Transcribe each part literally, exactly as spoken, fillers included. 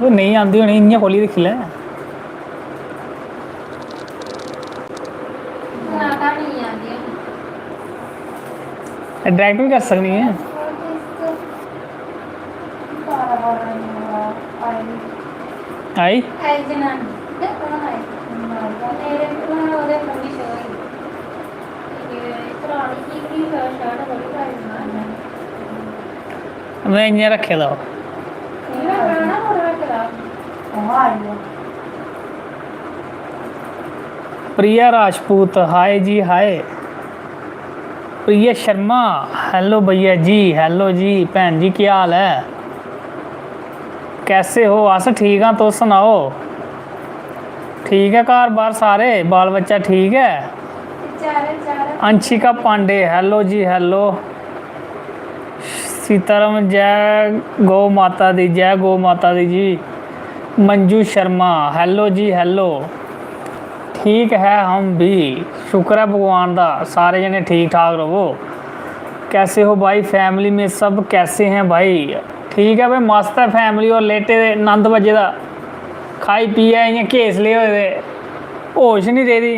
ओह् नेईं आंदी होनी, इ'यां खोह्ल्ली दिक्खी लै। डायरैक्ट बी करी सकनी ऐ। आई? में इ'यां रक्खे दा ओह्। प्रिया राजपूत, हाय जी हाय। प्रिया शर्मा, हेलो भैया जी, हेलो जी। भैन जी, केह् हाल ऐ? कैसे हो? अस ठीक आं, तुस सनाओ। ठीक ऐ घर बार सारे, बाल बच्चा ठीक ऐ? अंशिका पांडे, हेलो जी, हेलो। सीताराम, जय गौ माता दी, जय गौ माता दी जी। मंजू शर्मा, हेलो जी, हेलो। ठीक है हम भी, शुक्र है भगवान दा, सारे जने ठीक ठाक रवो। कैसे हो भाई, फैमिली में सब कैसे हैं भाई? ठीक ऐ भाई, मस्त ऐ फैमिली होर लेटे दे, नंद बज्जे दा, खाई पियै इ'यां घेसले होए दे, होश निं रेह्दी।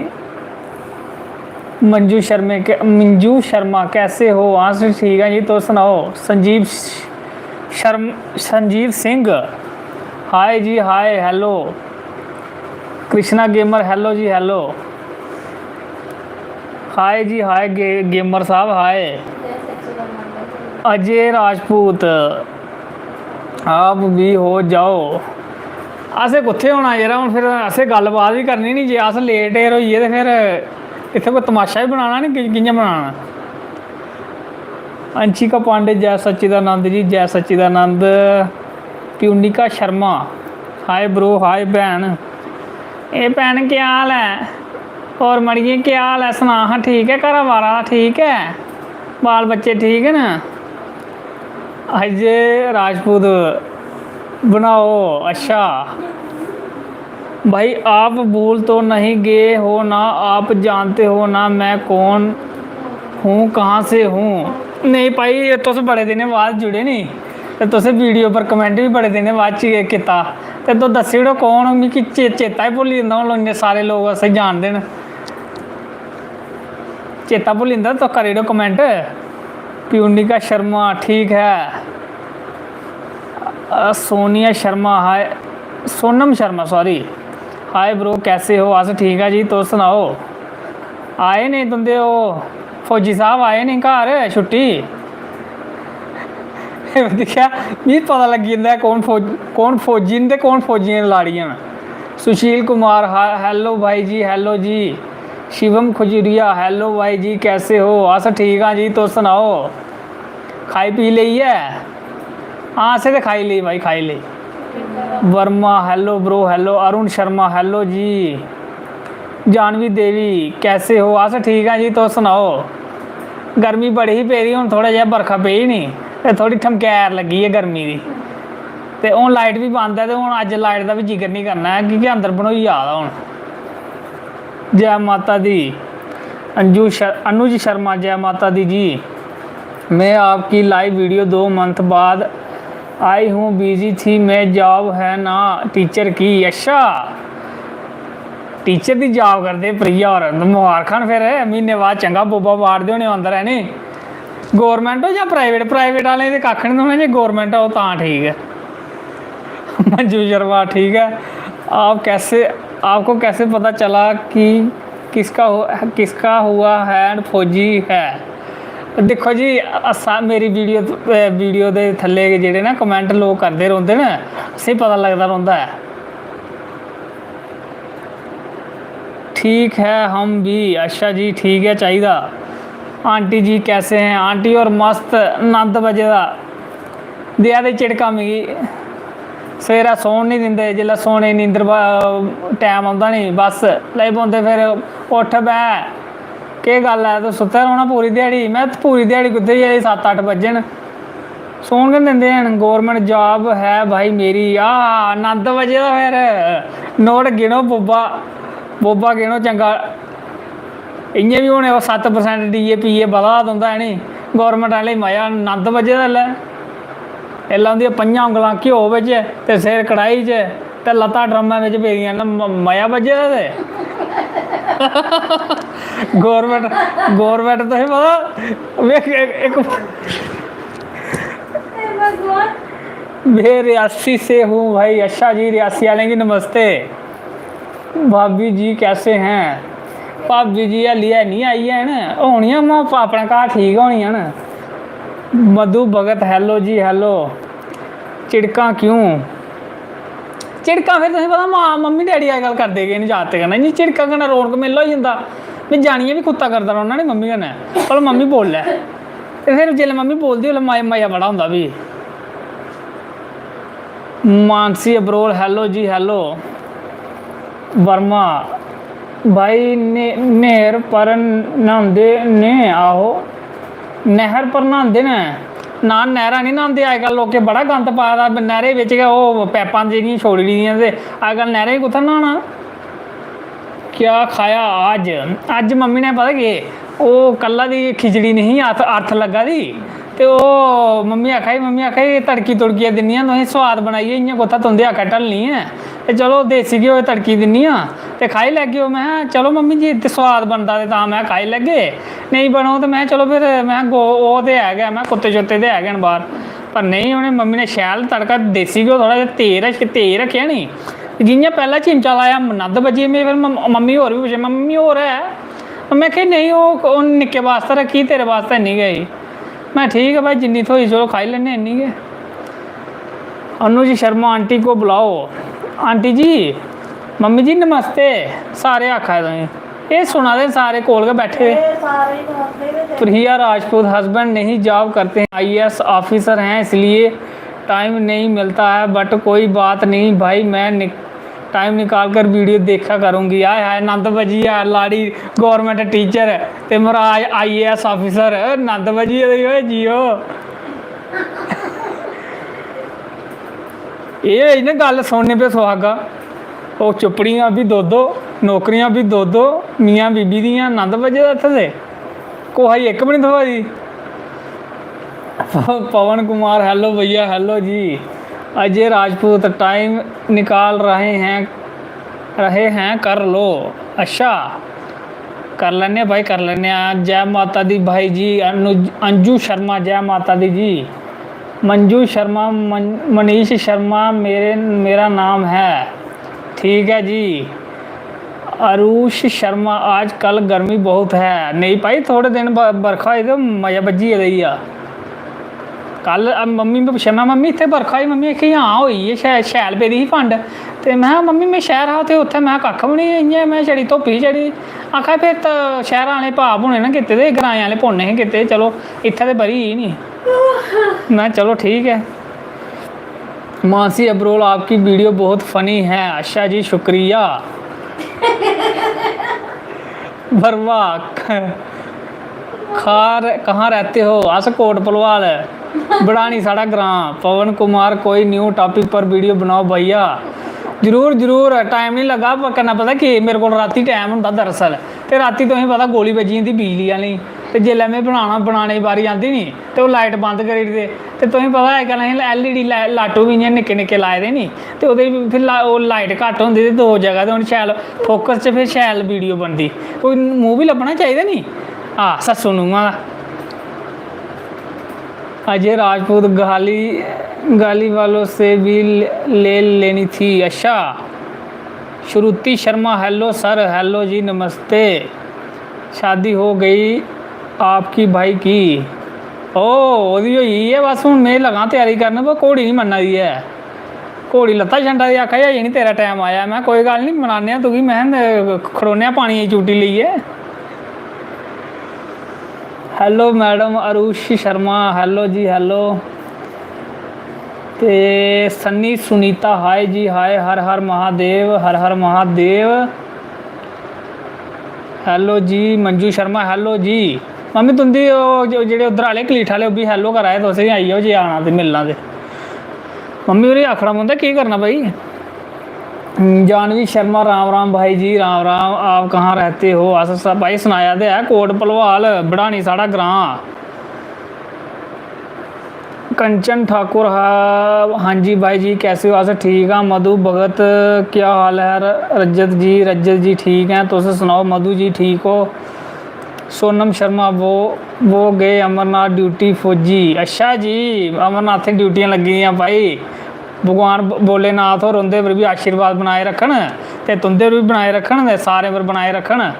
मंजू शर्मे के, मंजू शर्मा, कैसे हो? अस ठीक आं जी, तुस सनाओ। संजीव शर्म, संजीव सिंह, हाय जी हाय, हेलो। कृष्णा गेमर, हेलो जी हेलो। हाय जी हाय गे-, गेमर साहब, हाय। अजय राजपूत, आप भी हो जाओ। असें कुत्थै होना यरा, हून फिर असें गल्लबात बी करनी नी, जे अस लेट एर होई गे ते फिर इत्थै कोई तमाशा बी बनाना नी, कि-, कि'यां बनाना? अंशिका पांडे, जय सच्चिदानंद जी, जय सच्चिदानंद। प्यूनिका शर्मा, हाय ब्रो, हाय भैन। एह् भैन, केह् हाल ऐ? होर मड़िये, केह् हाल ऐ? सना हां, ठीक ऐ? घरा बारा ठीक ऐ? बाल बच्चे ठीक न? अजय राजपूत बनाओ। अच्छा भाई, आप भूल तो नहीं गए हो ना, आप जानते हो ना मैं कौन हूँ, कहाँ से हूँ। नेईं भाई, तुस बड़े दिनें बाद जुड़े नी, ते तुसें वीडियो पर कमेंट बी बड़े दिनें बाद च गै कीता, ते तुस दस्सी ओड़ो कौन ओ, मिगी चे-, चेता ही भुल्ली जंदा। हून इन्ने सारे लोक असें जानदे न, चेता भुल्ली जंदा, तुस करी ओड़ो कमेंट। प्यूनिका शर्मा, ठीक है। अ, Sonia Sharma, hi, Sonam Sharma, sorry. Hi bro, कैसे हो? अस ठीक ऐ जी, तुस सनाओ। आए नेईं तुं'दे ओह् फौजी साह्ब, आए नेईं घर छुट्टी? दिक्खेआ, मिगी पता लग्गी जंदा ऐ कौन फौज-, कौन फौजी न ते कौन फौजियें दियां लाड़ियां न। सुशील कुमार, हा-, हेलो भाई जी, हेलो जी। शिवम खजूरिया, हेलो भाई जी, कैसे हो? अस ठीक आं जी, तुस सनाओ। खाई पी लेई ऐ? हां, असें ते खाई लेई भाई, खाई लेई। Verma, hello bro, hello. Arun Sharma, hello ji. Janvi Devi, कैसे हो? अस ठीक आं जी, तुस सनाओ। गर्मी बड़ी ही पेदी, हून थोह्ड़ा जेहा बरखा पेई नी, ते थोह्ड़ी ठमकैर लग्गी ऐ गर्मी दी। ते हून लाइट बी बंद ऐ, ते हून अज्ज लाइट दा बी जिक्र निं करना ऐ, की के अंदर बन्होई जा दा हून। जै माता दी। अंजू शर-, अनुज शर्मा, जै माता दी जी। मैं आपकी लाइव वीडियो दो मंथ बाद आई हूँ, बिजी थी मैं, जॉब है ना टीचर की। अच्छा, टीचर दी जॉब करदे प्रिया होर, मबारखां न फिर, म्हीने बाद चंगा बोबा मारदे होने अंदर, है नी? गौरमेंट हो जां प्राइवेट? प्राइवेट आह्लें गी ते कक्ख निं थ्होना, जे गौरमेंट हो तां ठीक ऐ। मंजू शर्मा, ठीक है। आप कैसे, आपको कैसे पता चला कि किसका हो, किसका हुआ है फौजी है? दिक्खो जी, असां, मेरी वीडियो, वीडियो दे थल्ले जेह्ड़े ना कमेंट लोक करदे रौंह्दे न, असेंगी पता लगदा रौंह्दा ऐ। ठीक है हम भी। अच्छा जी, ठीक ऐ चाहिदा। आंटी जी कैसे हैं? आंटी होर मस्त, नंद बजे दा देआ दे झिड़का मिगी। सवेरै सौन निं दिंदे, जेल्लै सोने दी नींदर ब-, टैम औंदा नी, बस लगी पौंदे फिर, "उट्ठ, बैह्, केह् गल्ल ऐ, तूं सुत्ते रौह्ना पूरी ध्याड़ी?" में, "पूरी ध्याड़ी कुत्थै, एह् सत्त अट्ठ बज्जे न।" सौन गै निं दिंदे हैन। गौरमेंट जॉब है भाई मेरी। आ, नंद बजे दा फिर। नोट गिनो बोबा, बोबा गिनो चंगा। इ'यां बी हून ओह् सत्त percent D A P A बधा दा तुं'दा, है नी? गौरमेंट आह्ले गी मजा, नंद बजे दा इसलै। एल्लै उं'दियां पंजां उंगलां घ्यो बिच ते सिर कढ़ाई च ते लत्तां ड्रम्मै बिच पेदियां न। म-, मजा बज्झे दा ते गौरमैंट, गौरमैंट तुसें पता, में इक, इक, मैं रियासी से हूँ भाई। अच्छा जी, रियासी आह्लें गी नमस्ते। भाभी जी कैसे हैं? भाभी जी हल्ली है नहीं आई हैन, होनियां, मैं अपना घर ठीक होनियां न। मधु भगत, hello जी, hello। झिड़कां क्यों? झिड़कां फिर तुसें पता, मां, मम्मी डैडी अजकल करदे गै निं जागतें कन्नै। इ'यां झिड़कां कन्नै रौनक मेला होई जंदा। में जानियै बी कुत्ता करदा रौह्ना नी मम्मी कन्नै, भला मम्मी बोल्लै। ते फिर जिसलै मम्मी बोलदी, उसलै मजा, मजा बड़ा होंदा फ्ही। मानसी अबरोल, hello जी, hello। वर्मा, भाई ने-, न्हेर पर न्हांदे ने? आहो, नैह्र पर न्हांदे न। ना, नैह्रा निं न्हांदे अजकल, लोकें बड़ा गंद पाए दा नैह्रे बिच गै, ओह् पैपां जेह्ड़ियां छोड़ी दियां ते अजकल नैह्रें च कुत्थै न्हाना? क्या खाया आज? अज्ज मम्मी ने पता केह्, ओह् कल्ला दी खिचड़ी नेईं ही अर्थ, अर्थ लग्गा दी, ते ओह् मम्मी आखा दी, मम्मी आखा दी, "तड़की तुड़कियै दिन्नी आं तुसें, सोआद बनाइयै, इ'यां कुत्थै तुं'दे आखै ढलनी ऐ, ते चलो देसी घ्यो च तड़की दिन्नी आं ते खाई लैगे।" ओह्, में, "चलो मम्मी जी, ते सोआद बनदा ते तां में खाई लैगे, नेईं बनग ते," में, "चलो फिर," में, "गौ, ओह् ते है गै," में, "कुत्ते शुत्ते ते है गै न बाह्र।" पर नेईं, उ'नें, मम्मी ने शैल तड़का, देसी घ्यो थोह्ड़ा जेहा तेज रक्ख-, तेज रक्खेआ नी, जि'यां पैह्ला चिमचा लाया, नंद बज्जी गे। में फिर मम-, मम्मी होर बी पुच्छेआ, "मम्मी होर है?" में आखेआ, "नेईं, ओह्, ओह् निक्के बास्तै रक्खी, तेरे बास्तै इन्नी गै ही।" में, "ठीक ऐ भाई, जिन्नी थ्होई, चलो, खाई लैन्ने आं इन्नी गै।" अनुज शर्मा आंटी को बुलाओ। आंटी जी, मम्मी जी नमस्ते, सारे आखा दे तुसें। एह् सुना दे सारे कोल गै बैठे दे। एह् सारे ही नमस्ते गै। प्रिया राजपूत, husband नहीं job करते हैं, I A S officer हैं, इसलिए टाइम नहीं मिलता है, but कोई बात नहीं भाई, मैं नि-, टाइम निकाल कर वीडियो देखा करूँगी। हाय हाय, नंद बज्जी गेआ, लाड़ी गौरमेंट टीचर ते मराज I A S officer, नंद बज्जी गेआ, जियो। एह् होई ना गल्ल सुनने पे सुहागा। ओह् चुप्पड़ियां बी दो दो, नौकरियां बी दो दो, मियां बीबी दियां, नंद बज्जे दा इत्थै ते कुसै गी इक बी निं थ्होआ दी। पवन कुमार, hello भैया, hello जी। अजय राजपूत, टाइम निकाल रहे हैं, रहे हैं, कर लो। अच्छा, कर लैन्ने आं भाई, कर लैन्ने आं। जै माता दी भाई जी। अनुज, अंजू शर्मा, जै माता दी जी। मंजू शर्मा, मन-, मनीष शर्मा मेरे, मेरा नाम है। ठीक है जी। अरुष शर्मा, आजकल गर्मी बहुत है। नेईं भाई, थोड़े दिन ब-, बरखा होई ते मजा बज्जी गेदा ई आ। कल, अ, मम्मी में पुच्छेआ, में, "मम्मी, इत्थै बरखा होई?" मम्मी आखी, "हां, होई ऐ, शै-, शैल पेदी ही फंड।" ते में, "मम्मी, में शैह्र हा, ते उत्थै में कक्ख बी निं, इ'यां में छड़ी धुप्प ही चढ़ी।" आखा, "फिर ते शैह्र आह्लें पाप होने ना कीते दे, ग्राएं आह्लें पुन्न हे कीते, चलो, इत्थै ते बरी ही निं।" में, "चलो, ठीक ऐ।" मानसी अबरोल, आपकी वीडियो बहुत फनी है। अच्छा जी, शुक्रिया। वर्मा, खा र-, कहाँ रहते हो? अस कोट भलवाल, बड़ानी साढ़ा ग्रां। पवन कुमार, कोई न्यू टॉपिक पर वीडियो बनाओ भैया। जरूर, जरूर, टाइम निं लग्गा, पर कन्नै पता केह्, मेरे कोल रातीं टाइम होंदा दरअसल, ते रातीं तुसेंगी पता गोली बज्जी जंदी बिजली आह्लें गी, ते जेल्लै में बनाना, बनाने दी बारी आंदी नी, ते ओह् लाइट बंद करी ओड़दे। ते तुसेंगी पता अज्जकल असें L E D ला-, लाटू बी इ'यां निक्के निक्के लाए दे नी, ते ओह्दे च फिर ला-, ओह् लाइट घट्ट होंदी ते दो जगह ते हून शैल फोकस च फिर शैल वीडियो बनदी। कोई मूंह् बी लब्भना चाहिदा नी। हां, सस्सू नूंहा दा। अजय राजपूत, गाली, गाली वालों से भी ले, ले लेनी थी। अच्छा, श्रुति शर्मा, hello sir, hello जी, नमस्ते। शादी हो गई आपकी भाई की? ओ, ओह्दी होई गेई ऐ, बस हून में लगा त्यारी करन, पर घोड़ी निं मन्ना दी ऐ। घोड़ी लत्ता छंडा दी, आखा दी, "अजें निं तेरा टैम आया।" में, "कोई गल्ल निं, मनाने आं तुगी।" में, "खड़ोने आं पानियै दी चूटी लेइयै।" Hello madam Arush Sharma, hello जी, hello। ते सन्नी सुनीता, हाय जी हाय, हर हर महादेव, हर हर महादेव। Hello जी मंजू शर्मा, hello जी। मम्मी, तुं'दी ओह् जो-, जेह्ड़े उद्धर आह्ले, कलीठ आह्ले, ओह् बी hello करा दे, तुस बी आई जाओ जे आना ते मिलना ते। मम्मी होरें आखना पौंदा, केह् करना भाई। हम्म, जानवी शर्मा, राम राम भाई जी, राम राम। आप कहाँ रहते हो? अस स-, भाई सनाया ते है, कोट भलवाल, बड़ानी साढ़ा ग्रां। कंचन ठाकुर, हाँ, हाँ जी भाई जी, कैसे हो? अस ठीक हाँ। मधु भगत, क्या हाल है? र-, रजत जी, रजत जी ठीक हैं, तुस सनाओ? मधु जी ठीक हो? सोनम शर्मा, वो, वो गए अमरनाथ ड्यूटी फौजी। अच्छा जी, अमरनाथें ड्यूटियां लग्गी दियां भाई। भगवान ब-, भोलेनाथ होर उं'दे पर बी आशीर्वाद बनाए रक्खन ते तुं'दे पर बी बनाए रक्खन ते सारें पर बनाए रक्खन।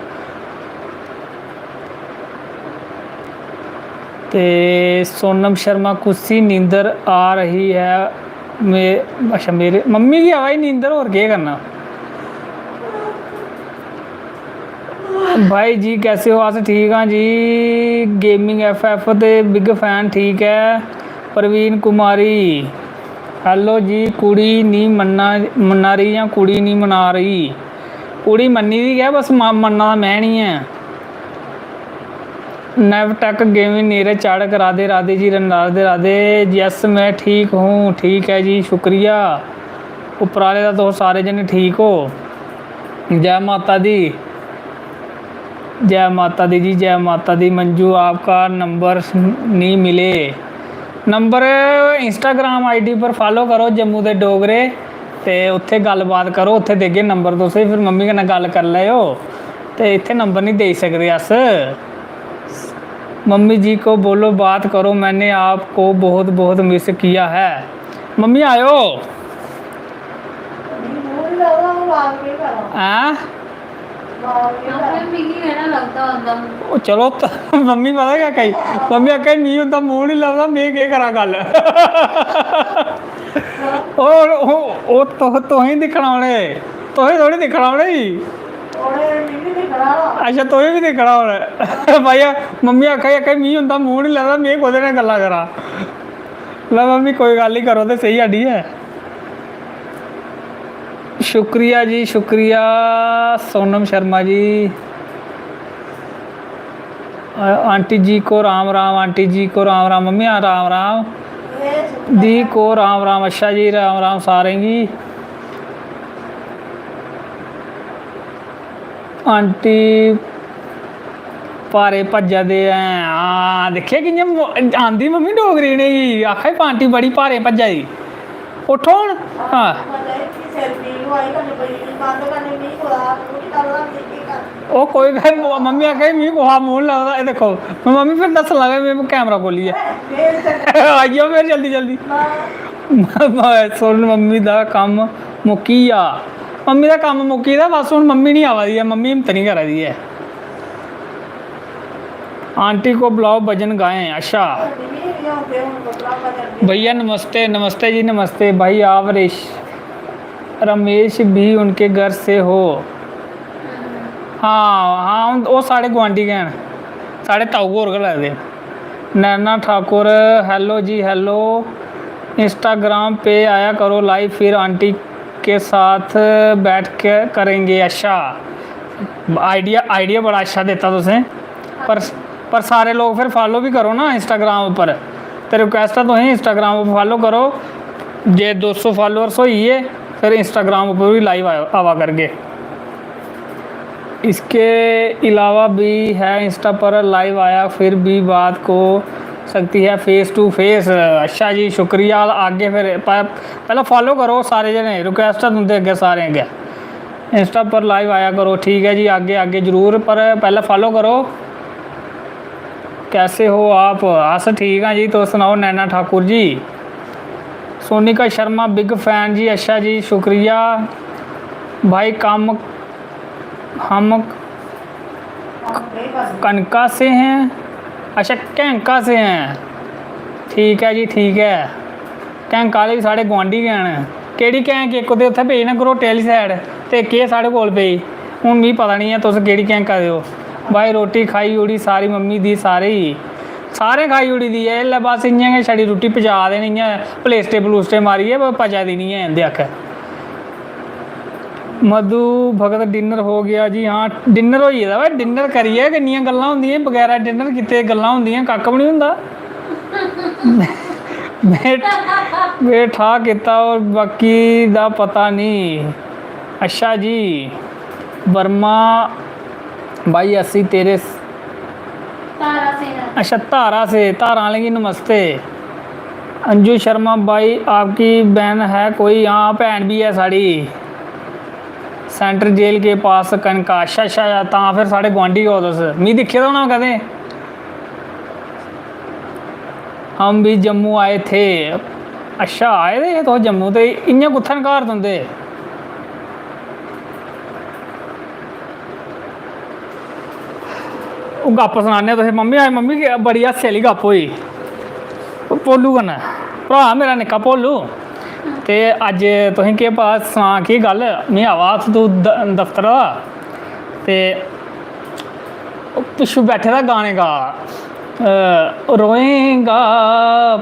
ते सोनम शर्मा, कुसी नींदर आ रही है? मे-, अच्छा, मेरे मम्मी गी आवा दी नींदर, होर केह् करना? भाई जी कैसे हो? अस ठीक हाँ जी। गेमिंग एफ एफ ते बिग फैन ठीक है। प्रवीण कुमारी, हेलो जी। कुड़ी नी मन्ना, मन्ना रही या कुड़ी नी मना रही? कुड़ी मन्नी दी गै, बस म-, मन्ना दा मैं नी ऐ। नवटक गेमिंग नीरज चाड़क, राधे राधे जी, राधे राधे। यस, मैं ठीक हूँ। ठीक है जी, शुक्रिया। उप्पर आह्ले दा तुस सारे जने ठीक हो। जै माता दी, जै माता दी जी, जै माता दी। मंजू, आपका नंबर नहीं मिले। नंबर Instagram आई डी पर फॉलो करो, जम्मू दे डोगरे, ते उत्थे गल्लबात करो, उत्थे देगे नंबर तुसें, फिर मम्मी कन्नै गल्ल करी लैओ। ते इत्थे नंबर नहीं देई सकदे अस। मम्मी जी को बोलो, बात करो, मैंने आपको बहुत बहुत मिस किया है। मम्मी आयो। हैं? अपने मिगी है ना लगदा होंदा। ओ चलो त-, मम्मी पता क्या कही? मम्मी आखा, "मिगी उं'दा मूंह निं लभदा, में केह् करां गल्ल?" ओह्, ओह्, ओह् तुस, तुसें दिक्खना उ'नें, तुसें थोड़ी दिक्खना उ'नें गी। उ'नें मिगी दिक्खना। अच्छा, तुसें बी दिक्खना हून। भाई, मम्मी आखा दी, आखा दी, "मिगी उं'दा मूंह निं लभदा, में कोह्दे नै गल्लां करां?" लै मम्मी, कोई गल्ल निं, करो ते स्हेई अड्डी ऐ। शुक्रिया जी, शुक्रिया सोनम शर्मा जी। अ, आंटी जी को राम राम, आंटी जी को राम राम, मम्मी, हाँ, राम राम। दी को राम राम, अच्छा जी, राम राम सारें गी। आंटी भारे भज्जा दे ऐ। हां, दिक्खेआ कि'यां मो-, आंदी मम्मी डोगरी इ'नेंगी। आखा दी, "आंटी बड़ी भारे भज्जा दी।" उट्ठो हून। हां। ओह् कोई गल्ल, मम्मी आखा दी, "मिगी कुसै दा मूंह निं लगदा।" एह् दिक्खो, मम्मी फिर दस्सन लगा, में कैमरा खोह्लियै। आई जाओ फिर जल्दी जल्दी। सुन, मम्मी दा कम्म मुक्की गेआ। मम्मी दा कम्म मुक्की गेदा, बस हून मम्मी निं आवा दी ऐ, मम्मी हिम्मत निं करा दी ऐ। आंटी को बुलाओ, भजन गाएं। अच्छा। भैया नमस्ते, नमस्ते जी, नमस्ते। भाई आप रेश-, रमेश भी उनके घर से हो? हां, हां, हून ओह् साढ़े गुआंढी गै न, साढ़े ताऊ होर गै लगदे न। नैना ठाकुर, हेलो जी, हेलो। Instagram पे आया करो लाइव, फिर आंटी के साथ बैठ के करेंगे। अच्छा, आइडिया, आइडिया बड़ा अच्छा दित्ता तुसें, पर, पर सारे लोग फिर फॉलो भी करो ना Instagram उप्पर। ते रिक्वेस्ट ऐ तुसें Instagram उप्पर फॉलो करो। जे दो सौ फॉलोअर्स होई गे, फिर Instagram उप्पर बी लाइव आवा, आवा करगे। इसके अलावा भी है, Insta पर लाइव आया, फिर भी बात को सकती है फेस टू फेस। अच्छा जी, शुक्रिया। आगे फिर प-, पैह्लें फॉलो करो सारे जने, रिक्वेस्ट ऐ तुं'दे अग्गें, सारें अग्गें। Insta पर लाइव आया करो, ठीक ऐ जी, आगे, आगे जरूर, पर पैह्लें फॉलो करो। कैसे हो आप? अस ठीक आं जी, तुस सनाओ नैना ठाकुर जी। सोनिका शर्मा, बिग फैन जी। अच्छा जी, शुक्रिया भाई। कम्म हम कनका से हैं, अच्छा, कैंका से हैं। ठीक ऐ जी, ठीक ऐ। कैंका आह्ले बी साढ़े गुआंढी गै न। केह्ड़ी कैंक? इक ते उत्थै पेई ना घरोटे आह्ली side, ते इक एह् साढ़े कोल पेई। हून मिगी पता निं ऐ तुस केह्ड़ी कैंका दे ओ। भाई, रोटी खाई ओड़ी सारी मम्मी दी, सारी, सारें खाई ओड़ी दी ऐ। इसलै बस इ'यां गै छड़ी रुट्टी पचा दे न, इ'यां पलेस्टे पलूस्टे मारियै, पर पचा दी निं ऐ इं'दे आखै। मधु भगत, डिनर हो गया जी? हां, डिनर होई गेदा वा, डिनर करियै गै इन्नियां गल्लां होंदियां, बगैरा डिनर कीते गल्लां होंदियां, कक्ख बी निं होंदा। में, में ठा कीता और बाकी दा पता निं। अच्छा जी, वर्मा भाई, असी तेरे स-, तारा सेना। अच्छा, धारा से, धारा आह्लें गी नमस्ते। अंजू शर्मा भाई, आपकी बहन है कोई? हां, भैन बी ऐ साढ़ी, सेंट्रल जेल के पास कनका। अच्छा अच्छा, तां फिर साढ़े गुआंढी ओ तुस। मी दिक्खे दा होना कदें। हम भी जम्मू आए थे। अच्छा, आए दे हे तुस जम्मू? ते इ'यां कुत्थै न घर तुं'दे? ओह् गप्प सनाने तुसें मम्मी, अज्ज मम्मी गी बड़ी हास्से आह्ली गप्प होई भोलू कन्नै। भ्राऽ मेरा निक्का भोलू, ते अज्ज तुसें केह् पता सनां केह् गल्ल, में आवा हा तू द-, दफ्तरा दा, ते पिच्छू बैठे दा गाने गा, अ, "रोएगा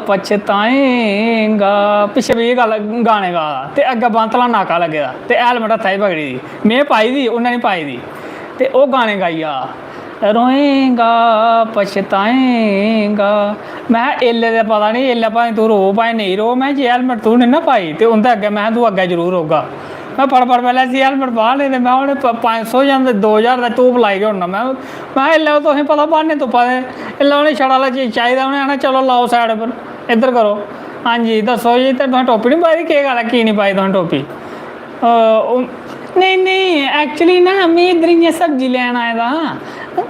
पछताएगा", पिच्छे बेहियै गल्ल गाने गा दा, ते अग्गें बांतला नाका लग्गे दा, ते हेलमेट हत्था च पकड़ी दी, में पाई दी, उन्नै निं पाई दी, ते ओह् गाने गाई जा, "रोएगा पछताएगा।" में एल्लै ते पता निं, एल्लै भाएं तूं रो, भाएं नेईं रो, में जे हेलमेट तूं निं ना पाई, ते उं'दे अग्गें, में तूं अग्गें जरूर रौह्गा। में फटाफट पैह्लें इसी हेलमेट बाह् लेई ते में उ'नें प-, पंज सौ जां दो ज्हार दा धूफ लाई गै ओड़ना। में, में एल्लै ओह् तुसें पता ब्हान्ने तुप्पा दे, एल्लै उ'नें छड़ा ला ची-, चाहिदा, उ'नें आखना, "चलो लाओ side पर, इद्धर करो।" "हां जी, दस्सो जी, ते तुसें टोपी निं पाई दी? केह् गल्ल ऐ, की निं पाई तुसें टोपी?" अ, ओह्, "नेईं, नेईं, actually ना, में इद्धर इ'यां सब्जी लैन आए दा हा।"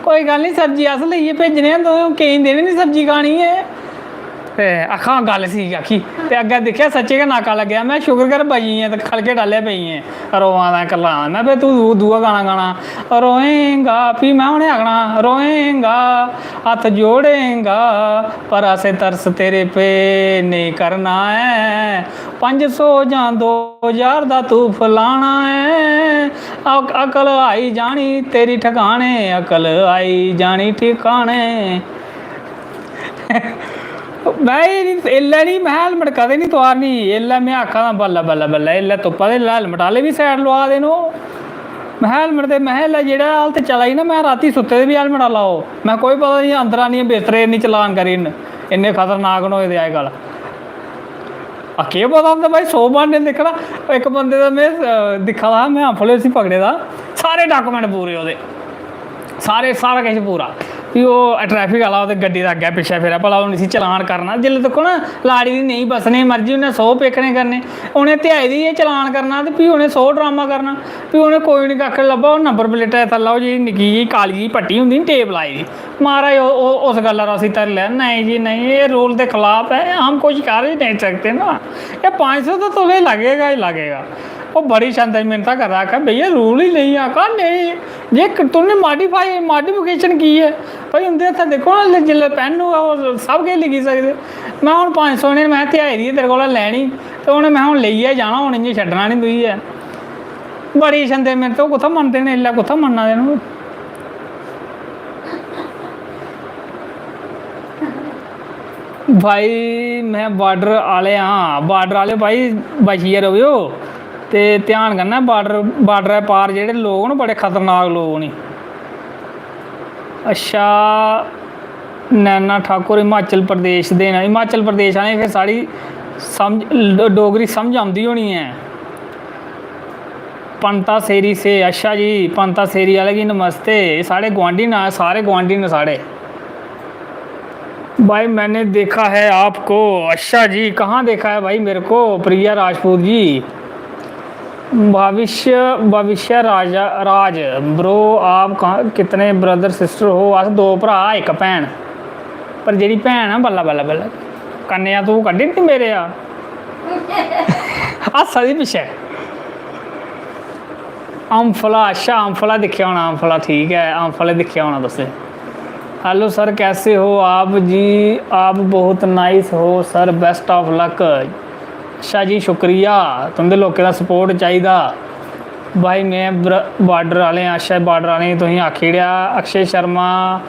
"कोई गल्ल निं, सब्जी अस लेइयै भेजने आं, तुसें केईं दिन निं सब्जी खानी ऐ।" ते आक्खां गल्ल ठीक आखी, ते अग्गें दिक्खेआ सच्चें गै नाका लग्गेआ। में शुकर कर बची गेआ ते खलके डाले पेई गेआ रोआ दा, करलां दा। में, "फिर तूं दू-, दूआ गाना गाना, रोएगा।" फ्ही में उ'नें आखना, "रोएगा, हत्थ जोड़ेगा, पर असें तरस तेरे पे नेईं करना ऐ। पंज सौ जां दो ज्हार दा तूं फलाना ऐ, अक-, अकल आई जानी तेरी ठिकाने, अकल आई जानी ठिकाने।" में एह् निं, एल्लै निं, में हेलमेट कदें निं तुआरनी। एल्लै में आखा दा, बल्लै, बल्लै, बल्लै, एल्लै तुप्पा दे, एल्लै हेलमेट आह्ले बी side लोआ दे न ओह्। में हेलमेट ते, में एल्लै जेह्ड़ा हालत चला दी ना, में रातीं सुत्ते दे बी हेलमेट लाओ। में कोई पता निं, अंदर आनियै बिस्तरे इन्नी चलान करी ओड़न। इन्ने खतरनाक न होए दे अजकल। आ, केह् पता होंदा भाई, सौ ब्हान्ने दिक्खना। इक बंदे दा में, अ, दिक्खा दा हा, में अम्फले उसी पकड़े दा, सारे document पूरे ओह्दे। सारे, सारा किश पूरा। फ्ही ओह् traffic आह्ला ओह्दे गड्डी दे अग्गें पिच्छें फिरै, भला हून इसी चलान करना। जिसलै दिक्खो ना, लाड़ी दी नेईं बस्सने दी मर्जी, उन्नै सौ पेखने करने, उ'नें ध्याई दी एह् चलान करना ते फ्ही उ'नें सौ ड्रामा करना। फ्ही उ'नें कोई निं कक्ख लब्भा, ओह् नंबर प्लेटा दे थल्लै ओह् जेही निक्की जेही काली जेही पट्टी होंदी नी, टेप लाई दी, महाराज ओह्, ओह्, उस गल्ला रा उसी धरी लेआ। "नहीं जी नहीं, ये rule दे खिलाफ है, हम कुछ कर ही नहीं सकते ना, ये पंज सौ तो तुम्हें लगेगा ही लगेगा।" ओह् बड़ी शंदा मिन्नतां करदा, आखा, "भैया, rule ही नहीं है।" आखा, "नहीं, जे क-, तुमने modify, modification की है?" भाई, उं'दे हत्थै दिक्खो ना, जिसलै pen होऐ, ओह् सब किश लिखी सकदे। में हून पंज सौ ने में ध्याई दी तेरे कोला लैनी, ते उ'नें में हून लेइयै जाना, हून इ'यां छड्डना निं तुगी ऐ। बड़ी शंदे मिन्नत, ओह् कुत्थै मनदे न, इसलै कुत्थै मन्ना दे न ओह्? भाई, में border आह्ले आं, border आह्ले भाई, बचियै रवेओ ते ध्यान कन्नै। Border, border पार जेह्ड़े लोक न, बड़े खतरनाक लोक न। अच्छा, नैना ठाकुर हिमाचल प्रदेश दे न। हिमाचल प्रदेश आह्लें गी फिर साढ़ी समझ, डोगरी समझ औंदी होनी ऐ। पंता सेरी से, अच्छा जी, पंता सेरी आह्ले गी नमस्ते। एह् साढ़े गुआंढी न, सारे गुआंढी न साढ़े। भाई, मैंने देखा है आपको। अच्छा जी, कहाँ देखा है भाई मेरे को, प्रिया राजपूत जी? भविष्य, भविष्य राजा, राज, bro, आप कहाँ, कितने brother sister हो? अस दो भ्राऽ, इक भैन। पर जेह्ड़ी भैन ऐ, बल्ला, बल्ला, बल्ला, कन्नै तूं कड्ढी निं मेरे आ। हस्सा दी पिच्छें। अम्फला, अच्छा, अम्फला दिक्खेआ होना, अम्फला, ठीक ऐ, अम्फला दिक्खेआ होना तुसें। Hello sir, कैसे हो आप जी? आप बहुत nice हो sir, best of luck। अच्छा जी, शुक्रिया, तुं'दे लोकें दा support चाहिदा। भाई, में ब्र-, border आह्ले आं, अच्छा, border आह्लें गी तुसें आखी ओड़ेआ। अक्षय शर्मा,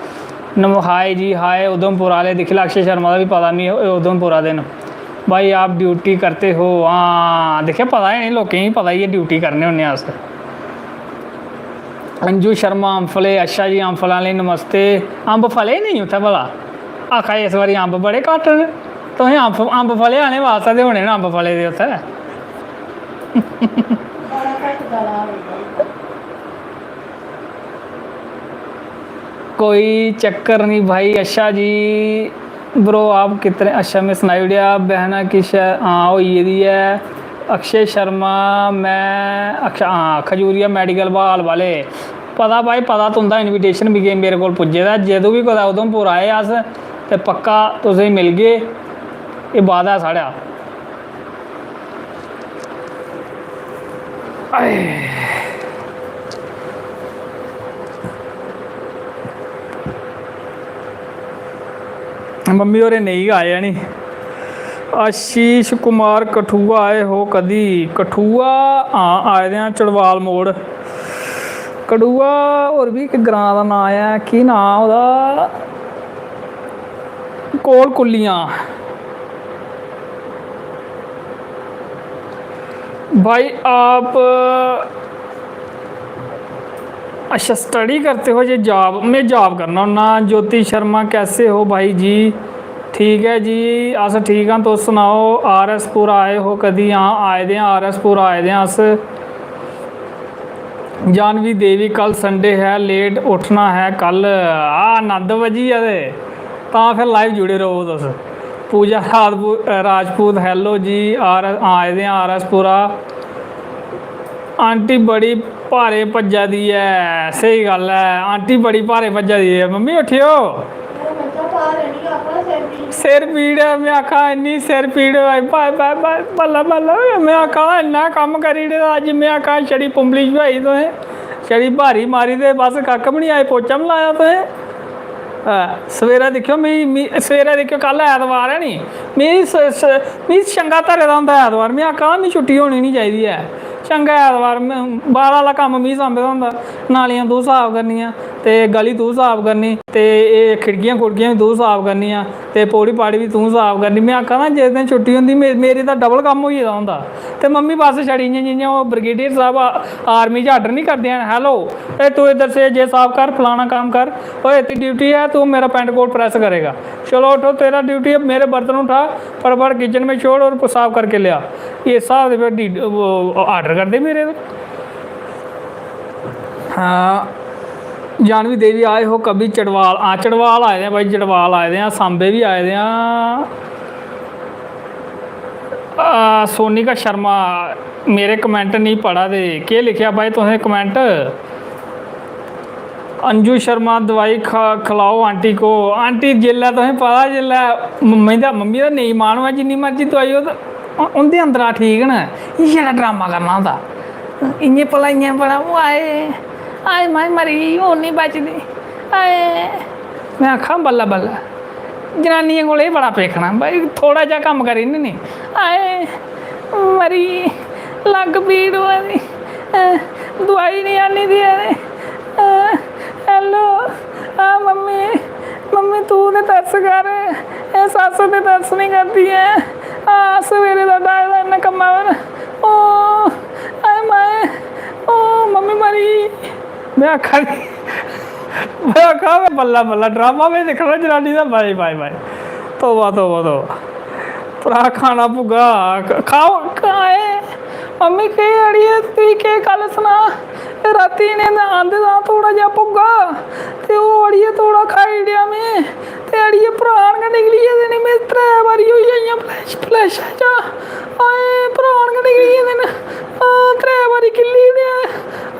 नम-, hi जी, hi, उधमपुर आह्ले, दिक्खी लैओ, अक्षय शर्मा दा बी पता मिगी, एह् उधमपुरा दे न। भाई, आप duty करते हो? हां, दिक्खेआ, पता ऐ इ'नें लोकें गी, पता ही ऐ, duty करने होन्ने अस। अंजू शर्मा अम्फले, अच्छा जी, अम्फल आह्ले नमस्ते। अम्ब फले नेईं उत्थै भला? आखा दे इस बारी अम्ब बड़े घट्ट न। तुसें अम्ब, अम्ब फले आह्लें बास्तै ते होने न अम्ब फले दे उत्थै। कोई चक्कर निं भाई, अच्छा जी। ब्रो, आप कितने, अच्छा, में सनाई ओड़ेआ, बहना किश ऐ, हां, होई गेदी ऐ। अक्षय शर्मा, मैं, अच्छा, हां, खजूरिया मेडिकल बहाल वाले। पता भाई, पता, तुं'दा इनविटेशन मिगी, मेरे कोल पुज्जे दा। जदूं बी कुतै उधमपुर आए अस, ते पक्का तुसेंगी मिलगे, एह् वादा ऐ साढ़ा। आए। मम्मी होरें नेईं गै आए, है नी? आशीष कुमार, कठुआ आए हो कदी? कठुआ, हां, आए दे आं, चड़वाल मोड़। कठुआ होर बी इक ग्रांऽ दा नांऽ ऐ, केह् नांऽ ओह्दा? कोल कुल्लियां। भाई, आप, अच्छा, स्टडी करते हो या जॉब? मैं जॉब करना होन्ना। ज्योति शर्मा, कैसे हो भाई जी? ठीक ऐ जी, अस ठीक आं, तुस सनाओ? आर एस पुरा आए हो कदी? हां, आए दे आं, आर एस पुरा आए दे आं अस। जाह्नवी देवी, कल संडे है, लेट उठना है कल। आ, नंद बज्जी गेआ ते तां फिर लाइव जुड़े र'वो तुस। पूजा राजपू-, राजपूत, hello जी, आर, आए दे आं आर एस पुरा। आंटी बड़ी भारे भज्जा दी ऐ। स्हेई गल्ल ऐ, आंटी बड़ी भारे भज्जा दी ऐ। मम्मी उट्ठेओ। सिर पीड़ ऐ, में आखा इन्नी सिर पीड़ होआ दी, भाई, भाई, भाई, बल्लें, बल्लें। में आखा इन्ना कम्म करी ओड़े दा अज्ज, में आखा छड़ी पुंबली छुआई तुसें, छड़ी ब्हारी मारी ते बस कक्ख बी निं, अज्ज पोचा बी निं लाया तुसें। हां, सवेरै दिक्खेओ, मी, मी, सवेरै दिक्खेओ, कल ऐतवार ऐ नी, मी स-, स-, मी चंगा धरे दा होंदा ऐतवार, में आखा मी छुट्टी होनी निं चाहिदी ऐ, चंगा ऐतवार, में, बाह्र आह्ला कम्म मी सांभे दा होंदा, नालियां तूं साफ करनियां, ते गली तूं साफ करनी, ते एह् खिड़कियां खुड़कियां बी तूं साफ करनियां, ते पौड़ी पाड़ी बी तूं साफ करनी। में आखा ना, जिस दिन छुट्टी होंदी, मे-, मेरी तां डबल कम्म होई गेदा होंदा। ते मम्मी बस छड़ी इ'यां, जि'यां ओह् ब्रिगेडियर साह्ब आ-, आर्मी च आर्डर निं करदे हैन, "हैलो, ए, तू इधर से ये साफ कर, फलाना काम कर, ओए, तेरी ड्यूटी है, तू मेरा पैंट कोट प्रेस करेगा। चलो उठो, तेरा ड्यूटी है, मेरे बर्तन उठा, फटाफट किचन में छोड़ और साफ करके ले आ।" ये साह्ब ते फिर डी-, वो आर्डर करदे मेरे पर। हां, जाह्नवी देवी, आए हो कभी चड़वाल? हां, चड़वाल आए दे आं भाई, चड़वाल आए दे आं, सांबे बी आए दे आं। आ, सोनिका शर्मा, मेरे कमेंट निं पढ़ा दे। केह् लिखेआ भाई तुसें कमेंट? अंजू शर्मा, दवाई खा-, खिलाओ आंटी को। आंटी, जिसलै तुसें पता, जिसलै मम्मी दा, मम्मी दा नेईं मन होऐ, जिन्नी मर्जी दवाई होऐ, ते उ-, उं'दे अंदरा ठीक न। इ'यै जेह्ड़ा ड्रामा करना होंदा। इ'यां भला, इ'यां भला, ओह् आए, आए, माए मरी गेई, हून निं बचदी। आए, में आक्खां, बल्लें बल्लें। जनानियें कोल एह् बड़ा पेखना, भाई, थोह्ड़ा जेहा कम्म करी ओड़नी नी। आए, मरी, लक्क पीड़ होआ दी, अ, दोआई निं आह्नी दी ऐ। अ, hello, आ मम्मी, मम्मी, तूं ते तरस कर, एह् सस्स ते तरस निं करदी ऐ। आ, सवेरे दा डाए दा इन्नै कम्मा पर। ओ, आए माए, ओ, मम्मी मरी। में आखा दी, में आखा, में बल्ला बल्ला ड्रामा में दिक्खना जनानी दा, बाय, बाय, बाय। तौबा, तौबा, तौबा। भ्रा खाना भुग्गा, ख-, खाओ, खाए। मम्मी, केह् अड़िये, तुगी केह् गल्ल सनां? एह् रातीं इ'नें आंदे दा थोह्ड़ा जेहा भुग्गा, ते ओह् अड़िये थोह्ड़ा खाई ओड़ेआ में, ते अड़िये प्राण गै निकली गेदे न। में त्रै बारी होई गेइयां फ्लैश, फ्लैशा चा। हाए, प्राण गै निकली गेदे न। हां, त्रै बारी किल्ली ओड़ेआ।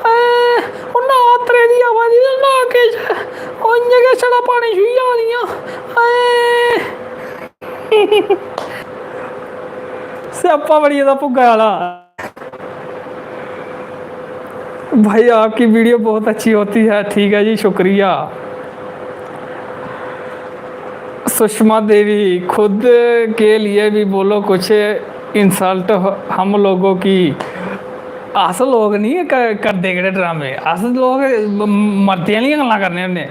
हाए, ओह् ना अत्तरे दी आवा दी ते ना किश। ओह् इ'यां गै छड़ा पानी छुई जा दियां। हाए। स्यापा बड़ी गेदा भुग्गा आह्ला। भाई, आपकी वीडियो बहुत अच्छी होती है। ठीक है जी, शुक्रिया। सुषमा देवी, खुद के लिए भी बोलो कुछ, इंसल्ट हम लोगों की। अस लोग नहीं क-, करदे केह्ड़े ड्रामे, अस लोग म-, मर्दें आह्लियां गल्लां करने होन्ने।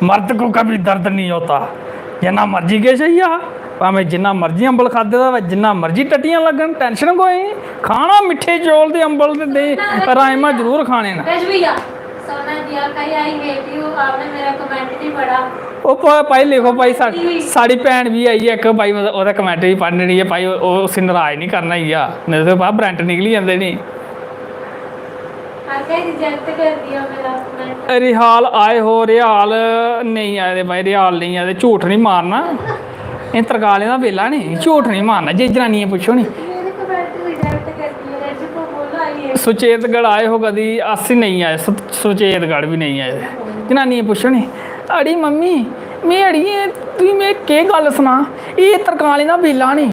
मर्द को कभी दर्द नहीं होता, जिन्ना मर्जी किश होई जा, भामें जिन्ना मर्जी अम्बल खाद्धे दा होऐ, जिन्ना मर्जी टट्टियां लग्गन, टैंशन कोई निं। खाना मिट्ठे चौल ते अम्बल ते देहीं, राजमा जरूर खाने न। रश भैया, सोना दिया कहीं आई गई थी, वो आपने मेरा कमेंट नहीं पढ़ा। ओह् प-, भाई लिखो भाई, सा-, साढ़ी भैन बी आई ऐ इक भाई, ओह्दा, ओह्दा कमेंट बी पढ़ने नी ऐ भाई, ओह्, ओह् उसी नराज निं करना ई आ, नेईं ते भाई ब्रैंट निकली जंदे नी। आखा रिजेक्ट कर दिया मेरा कमेंट। रिहाल आए हो? रिहाल नेईं आए दे भाई, रिहाल नेईं आए दे, झूठ निं मारना। एह् तरकालें दा बेल्ला नी, झूठ नहीं मारना। जे जनानियां पुच्छो नी, सुचेतगढ़ आए हो कदी? अस नहीं आए, सु- सुचेतगढ़ भी नहीं आए। जनानियां पुच्छो नी, अड़ी मम्मी, में अड़िये, तुगी में केह् गल्ल सनां, एह् तरकालें दा बेल्ला नी,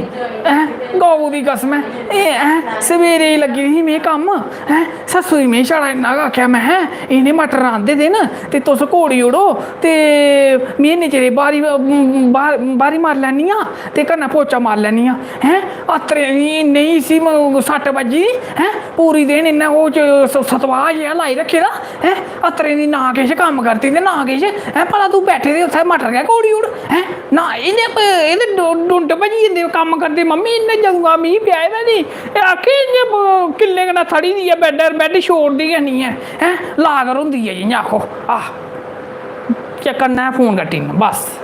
हैं, गौ दी कसम ऐ, एह्, हैं, सवेरे दी लग्गी दी ही में कम्म, हैं, सस्सू गी में छड़ा इन्ना गै आखेआ, महैं, इ'नें मटर रांह्दे दे न ते तुस कोड़ी ओड़ो ते में इन्ने चिरे ब्हारी, ब्हार-, ब्हारी मारी लैन्नी आं ते कन्नै पोचा मारी लैन्नी आं। हैं, अत्तरे दी इन्नी इसी म-, सट्ट बज्जी दी, हैं, पूरी दिन इन्नै ओह् च-, स-, सतवाह् जेहा लाई रक्खे दा, हैं, अत्तरे दी ना किश कम्म करदी ते ना किश, हैं, भला तूं बैठे दे उत्थै मटर गै कोड़ी ओड़, हैं, ना एह्दे प-, एह्दे डु-, डुंड भज्जी जंदे कम्म करदे, मम्मी इन्नै जदूं दा मींह् पेआ एह्दा नी, एह् आक्खै इ'यां ब-, किल्ले कन्नै थड़ी दी ऐ, बैड्डै पर बैड्ड छोड़दी गै निं ऐ, हैं, लागर होंदी ऐ जि'यां आक्खो, आह, ते कन्नै फोन कट्टी ओड़ना, बस।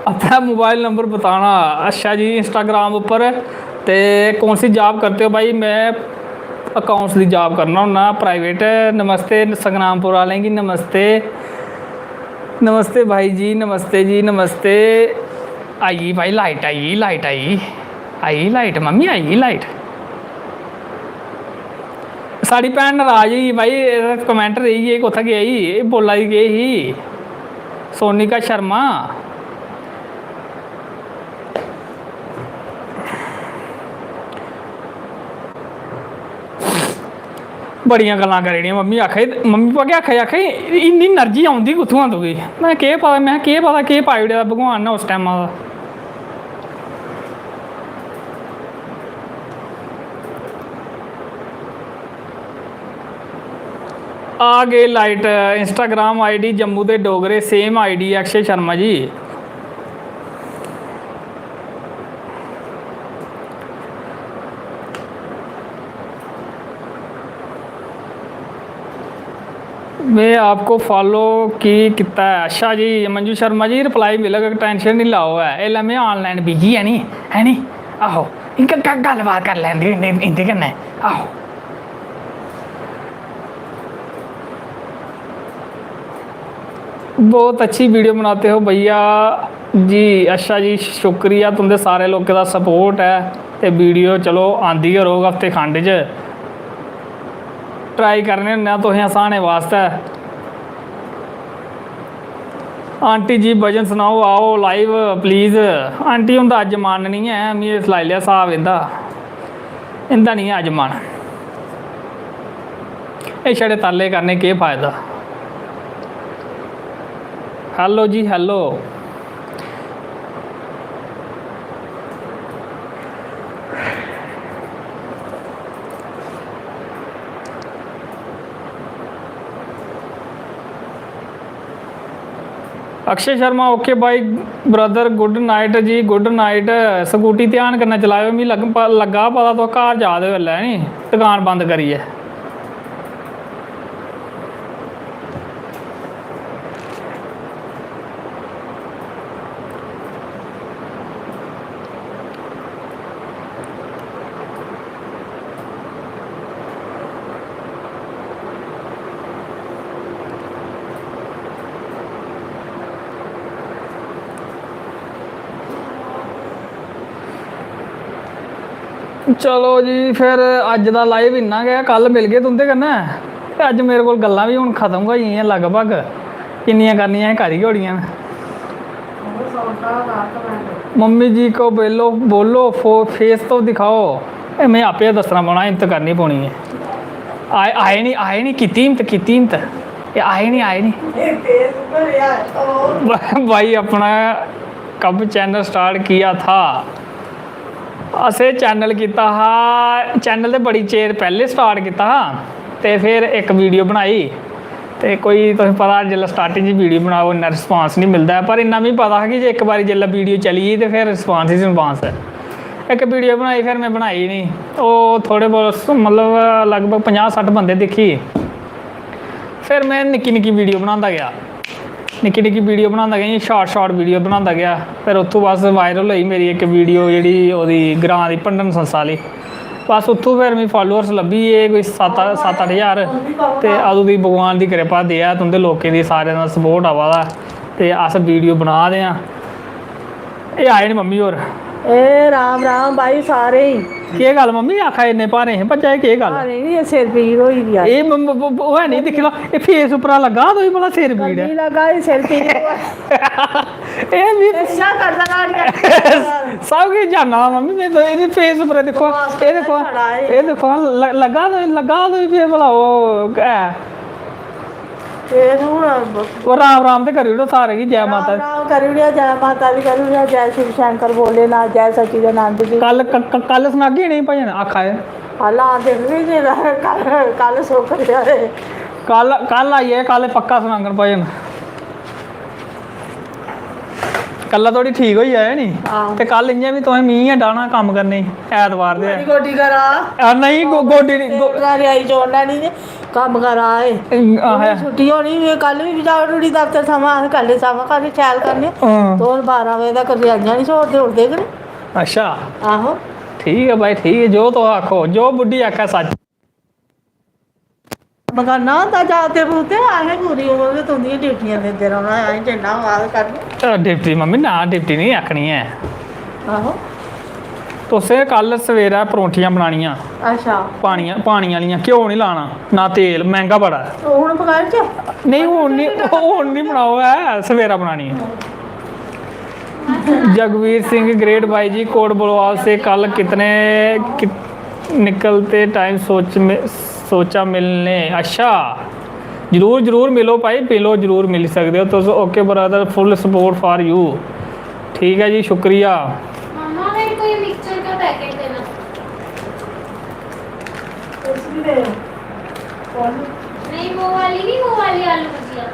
अपना मोबाइल नंबर बताना। अच्छा जी, Instagram उप्पर। ते कौन सी जॉब करते हो भाई? मैं अकाउंट्स दी जॉब करना होन्ना, प्राइवेट। नमस्ते संग्रामपुर आह्लें गी, नमस्ते। नमस्ते भाई जी, नमस्ते जी, नमस्ते। आई गेई भाई लाइट, आई गेई लाइट, आई गेई, आई गेई लाइट, मम्मी, आई गेई लाइट। साढ़ी भैन नाराज होई गेई भाई, एह्दा कमेंट रेही गे, कुत्थै गेई? एह् बोला दी केह् ही? सोनिका शर्मा। बड़ियां गल्लां करी ओड़ियां। मम्मी आखा दी, मम्मी पापा केह् आखा दे? आखा दे, "इन्नी एनर्जी औंदी कुत्थुआं तुगी?" में केह् पता, में केह् पता केह् पाई ओड़े दा भगवान ने उस टैमा दा। आ गए लाइट। Instagram ID जम्मू दे डोगरे, same ID अक्षय शर्मा जी। में आपको फॉलो की कीता है। अच्छा जी, मंजू शर्मा जी, रिप्लाई मिलग, टेंशन निं लैओ ऐ। एल्लै में ऑनलाइन बिजी ऐ नी, है नी? आहो, इ'यां ग-, गल्लबात करी लैंदे इं'दे, इं'दे कन्नै। आहो। बहुत अच्छी वीडियो बनाते हो भैया जी। अच्छा जी, शुक्रिया, तुं'दे सारे लोकें दा सपोर्ट ऐ ते वीडियो चलो आंदी गै रौह्ग हफ्ते खंड च। ट्राई करने होन्ने आं तुसें हसाने बास्तै। आंटी जी, भजन सनाओ, आओ लाइव प्लीज। आंटी हुंदा अज्ज मन निं ऐ, में सलाई लेआ स्हाब इं'दा, इं'दा निं ऐ अज्ज मन। एह् छड़े तरले करने केह् फायदा? हेलो जी, हेलो। अक्षय शर्मा, OK भाई, ब्रदर, गुड नाइट जी, गुड नाइट। स्कूटी ध्यान कन्नै चलाएओ, मिगी लग-, प-, लग्गा पता तुस घर जा दे ओ इसलै, है नी, दकान बंद करियै। चलो जी, फिर अज्ज दा लाइव इन्ना गै। कल मिलगे तुं'दे कन्नै। ते अज्ज मेरे कोल गल्लां बी हून खत्म गै होई गेइयां लगभग, किन्नियां करनियां असें करी गै ओड़ियां न। मम्मी जी को बोलो, बोलो, फो-, फेस तो दिखाओ। एह् में आपे गै दस्सना पौना, हिम्मत करनी पौनी ऐ। आए, आए नहीं, आए नहीं, कीती हिम्मत, कीती हिम्मत। एह् आए नहीं, आए नहीं। भाई, अपना कब चैनल स्टार्ट किया था? असें चैनल कीता हा, चैनल ते बड़ी चिर पैह्लें स्टार्ट कीता हा, ते फिर इक वीडियो बनाई, ते कोई, तुसें पता, जिसलै स्टार्टिंग च वीडियो बनाओ, इन्ना रिस्पांस निं मिलदा ऐ, पर इन्ना मिगी पता हा कि जे इक बारी जिसलै वीडियो चली गेई, ते फिर रिस्पांस ही रिस्पांस ऐ। इक वीडियो बनाई, फिर में बनाई निं, ओह् थोह्ड़े बहुत, मतलब, लगभग पंजाह् सट्ठ बंदे दिक्खी। फिर में निक्की निक्की वीडियो बनांदा गेआ, निक्की निक्की वीडियो बनांदा गेआ, इ'यां शार्ट शार्ट वीडियो बनांदा गेआ। फिर उत्थूं बस वायरल होई मेरी इक वीडियो, जेह्ड़ी ओह्दी ग्रांऽ दी भंडन संस्था आह्ली, बस उत्थूं फिर मिगी फालोअर्स लब्भी गे कोई सत्त सत्त अट्ठ ज्हार। ते अदूं दी भगवान दी किरपा देआ, तुं'दे लोकें दी, सारें दा सपोर्ट आवा दा, ते अस वीडियो बना दे आं। एह् आए न मम्मी होर। ए राम राम भाई सारें गी। केह् गल्ल मम्मी, आखा इन्ने भारे हे भज्जा, एह् केह् गल्ल? भारे नहीं, ये सिर पीड़ होई दी आ। एह् म-, म-, म-, ओह् है नहीं, दिक्खी लैओ, एह् फेस उप्परा लग्गा दा तुगी भला सिर पीड़ ऐ? नहीं लगा, ये सिर पीड़ होआ। एह् मी इच्छा करदा ना। सब किश जानना मम्मी, में तो एह्दे फेस उप्पर दिक्खो, एह् दिक्खो, एह् दिक्खो, ल-, लग्गा दा, लग्गा दा तुगी फेस भला ओह् ऐ। ते हून ओह् राम राम ते करी ओड़ो सारे गी, जै माता दी। राम करी ओड़ेआ, जै माता दी करी ओड़ेआ, जै शिव शंकर भोलेनाथ, जै सच्चिदानंद जी। कल, क-, क-, कल सनागे इ'नेंगी भजन, आखा दे। कल हां, दिखगे जे कल, कल सुख देआ दे। कल, कल आई जाए, कल पक्का सनाङन भजन। कल्ला धोड़ी ठीक होई जाए नी, हां। ते कल इ'यां बी तुसें मी गै डाह्ना कम्म करने गी, ऐतवार दे। मेरी गोड्डी करा। आ, नहीं, गो-, गोड्डी नहीं, गो- तेरा रियाई जोड़ना नहीं, कम्म करा ए। आहो। छुट्टी होनी, कल भी जाओ उठी दफ्तर थमां, अस कल थमां कल शैल करने। हां। ते हून बारां बजे तक रजाइयां नहीं छोड़दे, उठदे गै नहीं। अच्छा। आहो। ठीक ऐ भाई, ठीक ऐ, जो तुस आखो, जो बुड्ढी आखै सच्च। कम्म करना होंदा जागतें बूगतें, असें पूरी उमर गै तुं'दियां ड्यूटियां दिंदे रौह्ना, असें जिन्ना होआ ते करना। अ, ड्यूटी मम्मी ना, ड्यूटी नहीं आखनी ऐ। आहो। तुसें कल सवेरै परौंठियां बनानियां। अच्छा। पानियां, पानी आह्लियां, घ्यो नहीं लाना, ना तेल, मैंह्गा बड़ा ऐ। हून पकाई ओड़चै? नहीं, हून नहीं, हून नहीं बनाओ, ऐ सवेरै बनानी ऐ। जगवीर सिंह, ग्रेट भाई जी, कोट बलवाल से कल कितने, कित-, निकलते टाइम सोच में, सोचा मिलने। अच्छा, जरूर, जरूर मिलो भाई, मिलो, जरूर मिली सकदे ओ तुस। OK brother, full support for you। ठीक ऐ जी, शुक्रिया। मम्मा, मेरे को ये मिक्सचर का पैकेट देना। नहीं, वो वाली नहीं, वो वाली आलू भुजिया।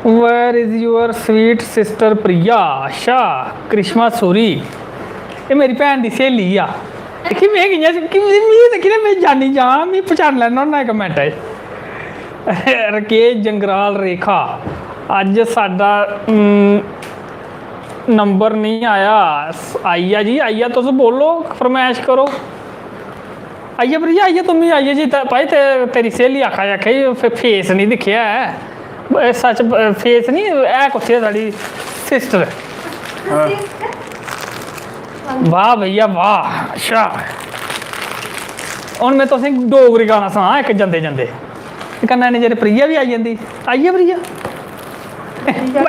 Where is your sweet sister Priya? अच्छा, करिश्मा सूरी, एह् मेरी भैन दी स्हेली आ। दिक्खी में कि'यां, कि मिगी दिक्खी ना, में जानी जां, में पछानी लैन्ना होन्ना इक मिंट च। राकेश जंगराल रेखा, अज्ज साडा, उम, नंबर नहीं आया। आई गेआ जी, आई गेआ, तुस बोलो, फरमैश करो। आई गेआ प्रिया, आई गेआ, तुम भी आई गेआ जी। ते भाई ते, तेरी स्हेली आखा दी, आखा दी, फे-, फेस नहीं दिक्खेआ ऐ। ब-, सच, ब-, फेस नहीं है, कुत्थै ऐ साढ़ी सिस्टर? वाह भैया वाह। अच्छा, हून में तुसें डोगरी गाना सनां इक जंदे जंदे, ते कन्नै इन्ने चिर प्रिया बी आई जंदी। आई गेआ प्रिया?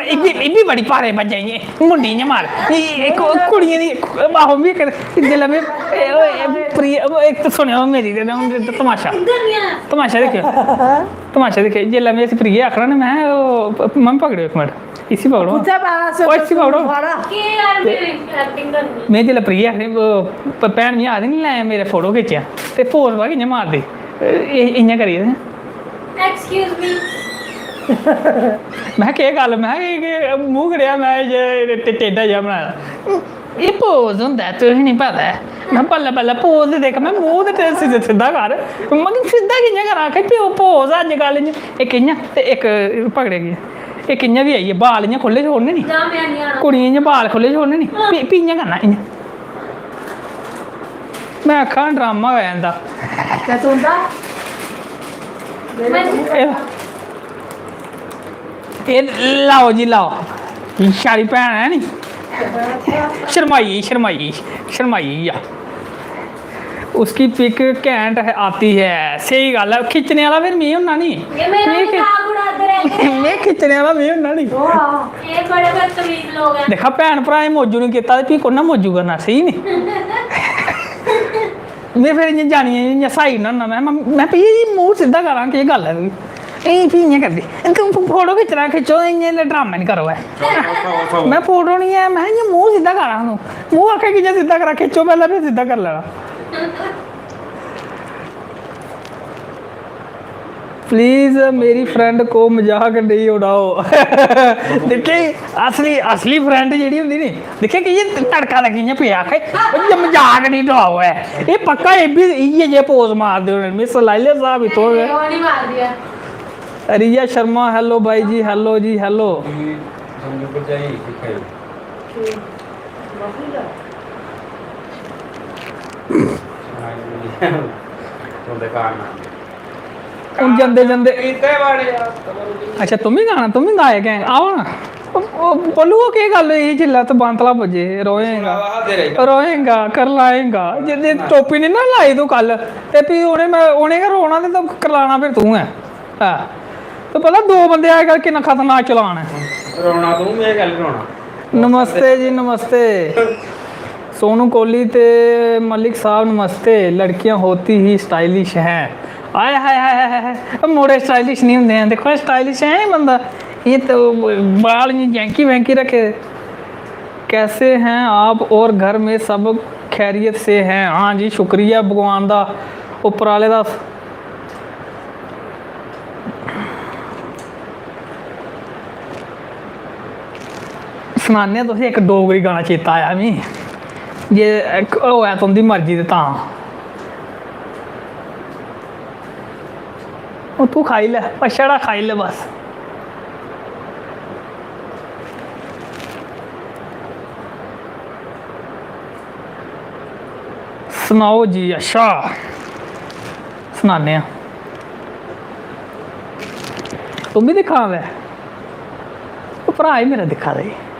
इब्बी, इब्बी बड़ी भारे भज्जा इ'यां, मुंडी इ'यां मार। एह् इक ओह् कुड़ियें दी, आहो, मी इक, जिसलै में, एह्, ओह्, एह् प्रिया, ओह् इक ते सुनेओ मेरी, ते हून तमाशा, तमाशा दिक्खेओ, तमाशा दिक्खेओ। जिसलै में इस प्रिया आखना ना, में, ओह्, मम्मी पकड़ेओ इक मिंट, इसी पकड़ो। कुत्थै पाना? ओह्, इसी पकड़ो। थुआढ़ा। केह् यार, मेरी एक्टिंग करनी। में जिसलै प्रिया आखनी, ओह्, प-, भैन मी आखदी, "निं, लै मेरे फोटो खिच्चेआ, ते पोज पा कि'यां मारदी?" एह्, इ'यां करियै। Excuse me। में केह् गल्ल, में एह् केह् मूंह कनेहा, में जे टे-, टेढ़ा जेहा बनाए दा। एह् पोज होंदा ऐ, तुसें निं पता ऐ। में बल्लें बल्लें पोज ते दिक्ख, में मूंह ते सिद्धा, सिद्धा कर। मगर सिद्धा कि'यां करां? आखै, "प्यो, पोज अजकल्ल इ'यां, इक इ'यां ते इक पकड़े गी, इक इ'यां बी आई गे, बाल इ'यां खु'ल्ले छोड़ने नी। जा, में निं आना। कुड़ियें इ'यां बाल खु'ल्ले छोड़ने नी, फ्ही, फ्ही इ'यां करना, इ'यां।" में आक्खा, "ड्रामा गै इं'दा।" ते तुं'दा? एह्, एह् लैओ जी, लैओ। साढ़ी भैन ऐ नी, शर्माई, शर्माई, शर्माई गेई आ। उसकी पिक घैंट है, आती है। स्हेई गल्ल ऐ, खिच्चने आह्ला फिर में होन्ना नी। ये मेरा में खि-, मजाक उड़ाते रहते हैं। में खिच्चने आह्ला में होन्ना नी। ये बड़े बदतमीज लोग हैं। दिक्खा, भैन भ्राएं मौजू निं कीता ते फ्ही कु'न्नै मौजू करना, स्हेई नी? में फिर इ'यां जानियै इ'यां स्हाई ओड़ना होन्ना। में, में, में, "भैया जी, मूंह सिद्धा करां, केह् गल्ल ऐ तुगी?" एह् फ्ही इ'यां करदी, "तूं फो-, फोटो खिच्चना, खिच्चो, इ'यां इ'यां ड्रामे निं करो ऐ।" में फोटो निं ऐ, में इ'यां मूंह सिद्धा करां तूं। मूंह आक्खै कि'यां सिद्धा करां, खिच्चो पैह्लें, फिर सिद्धा करी लैना। प्लीज मेरी फ्रेंड को मजाक नहीं उड़ाओ। दिक्खे, असली, असली फ्रेंड जेह्ड़ी होंदी नी, दिक्खे कि एह् तड़का लग्गी इ'यां पेआ, आक्खै, "ओह् इ'यां मजाक निं डुआओ ऐ।" एह् पक्का एह् बी इ'यै जेह् पोज मारदे होने। मिस लाई लेआ स्हाब इत्थों गै। ओह् निं मारदी ऐ। रिया शर्मा, hello बाई जी, hello जी, hello। जम्मू भरजाई दिक्खेओ। हून जंदे जंदे, अच्छा, तुम ही गाना, तुम ही गाए गए, आओ ना। ओ, ओ, बोलू, वो केह् गल्ल होई जिसलै उत्थै बांतला बज्जे, रोएगा, रोएगा, कर लाएगा, जे, जे टोपी निं ना लाई तूं कल, ते फ्ही उ'नें, में, उ'नें गै रोना ते, ते करलाना फिर तूं ऐ। हां। ते पता दो बंदे अजकल किन्ना खतरनाक चलान ऐ। रोना तूं, में कैल्ली रोना? नमस्ते जी, नमस्ते। सोनू कोहली ते मलिक साहब, नमस्ते। लड़कियां होती ही स्टाइलिश हैं। आय हाय हाय हाय हाय। मुड़े स्टाइलिश नहीं होंदे हैं। देखो, स्टाइलिश है ही बंदा। ये तो बाल ये जैंकी वैंकी रखे। कैसे हैं आप और घर में सब खैरियत से हैं? हाँ जी, शुक्रिया भगवान दा, उप्पर आह्ले दा। सनाने आं तुसें, इक डोगरी गाना चेता आया मी, जे इक होऐ तुं'दी मर्जी ते तां। ओह् तूं खाई लै, बस छड़ा खाई लै बस। सनाओ जी, अच्छा, सनाने आं। तुम बी दिक्खा दे? ओह् भ्राऽ ही मेरा दिक्खा दे।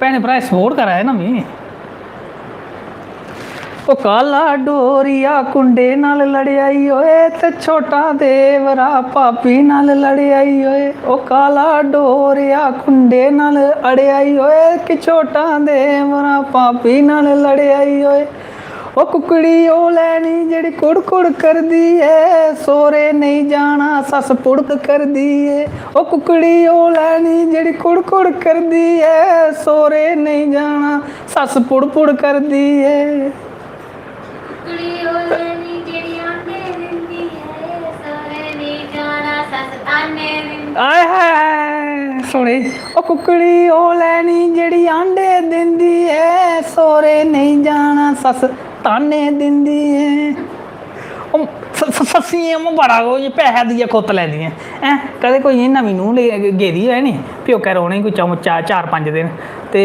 भैनें भ्राएं सपोर्ट करा दे ना मी। ओ काला डोरिया कुंडे नाल लड़ेआई ओए, ते छोटा देवरा भाभी नाल लड़ेआई ओए। ओ काला डोरिया कुंडे नाल अड़ेआई ओए, कि छोटा देवरा भाभी नाल लड़ेआई ओए। ओ कुकड़ी ओ लैनी जेह्ड़ी कुड़ कुड़ करदी ऐ, सोरे नेईं जाना सस पुड़ पुड़ करदी ऐ। ओ कुकड़ी ओ लैनी जेह्ड़ी कुड़ कुड़ करदी ऐ, सोरे नेईं जाना सस पुड़ पुड़ करदी ऐ। कुकड़ी ओ लैनी जेह्ड़ी आंडे दिंदी ऐ, सोरे नेईं जाना सस ताने दिंदी। आय हाय हाय, सोह्ने। ओ कुकड़ी ओ लैनी जेह्ड़ी आंडे दिंदी ऐ, सोरे नेईं जाना सस ताने दिंदी ऐ। ओह् स-, स-, सस्सियें उ'आं बड़ा ओह् पैसा देइयै कुत्त लैंदियां ऐं। कदें कोई इ'यां नमीं नूंह् लेई गेदी होऐ नी, प्योकै रौह्ने गी कोई च'ऊं, चा-, चार पंज दिन, ते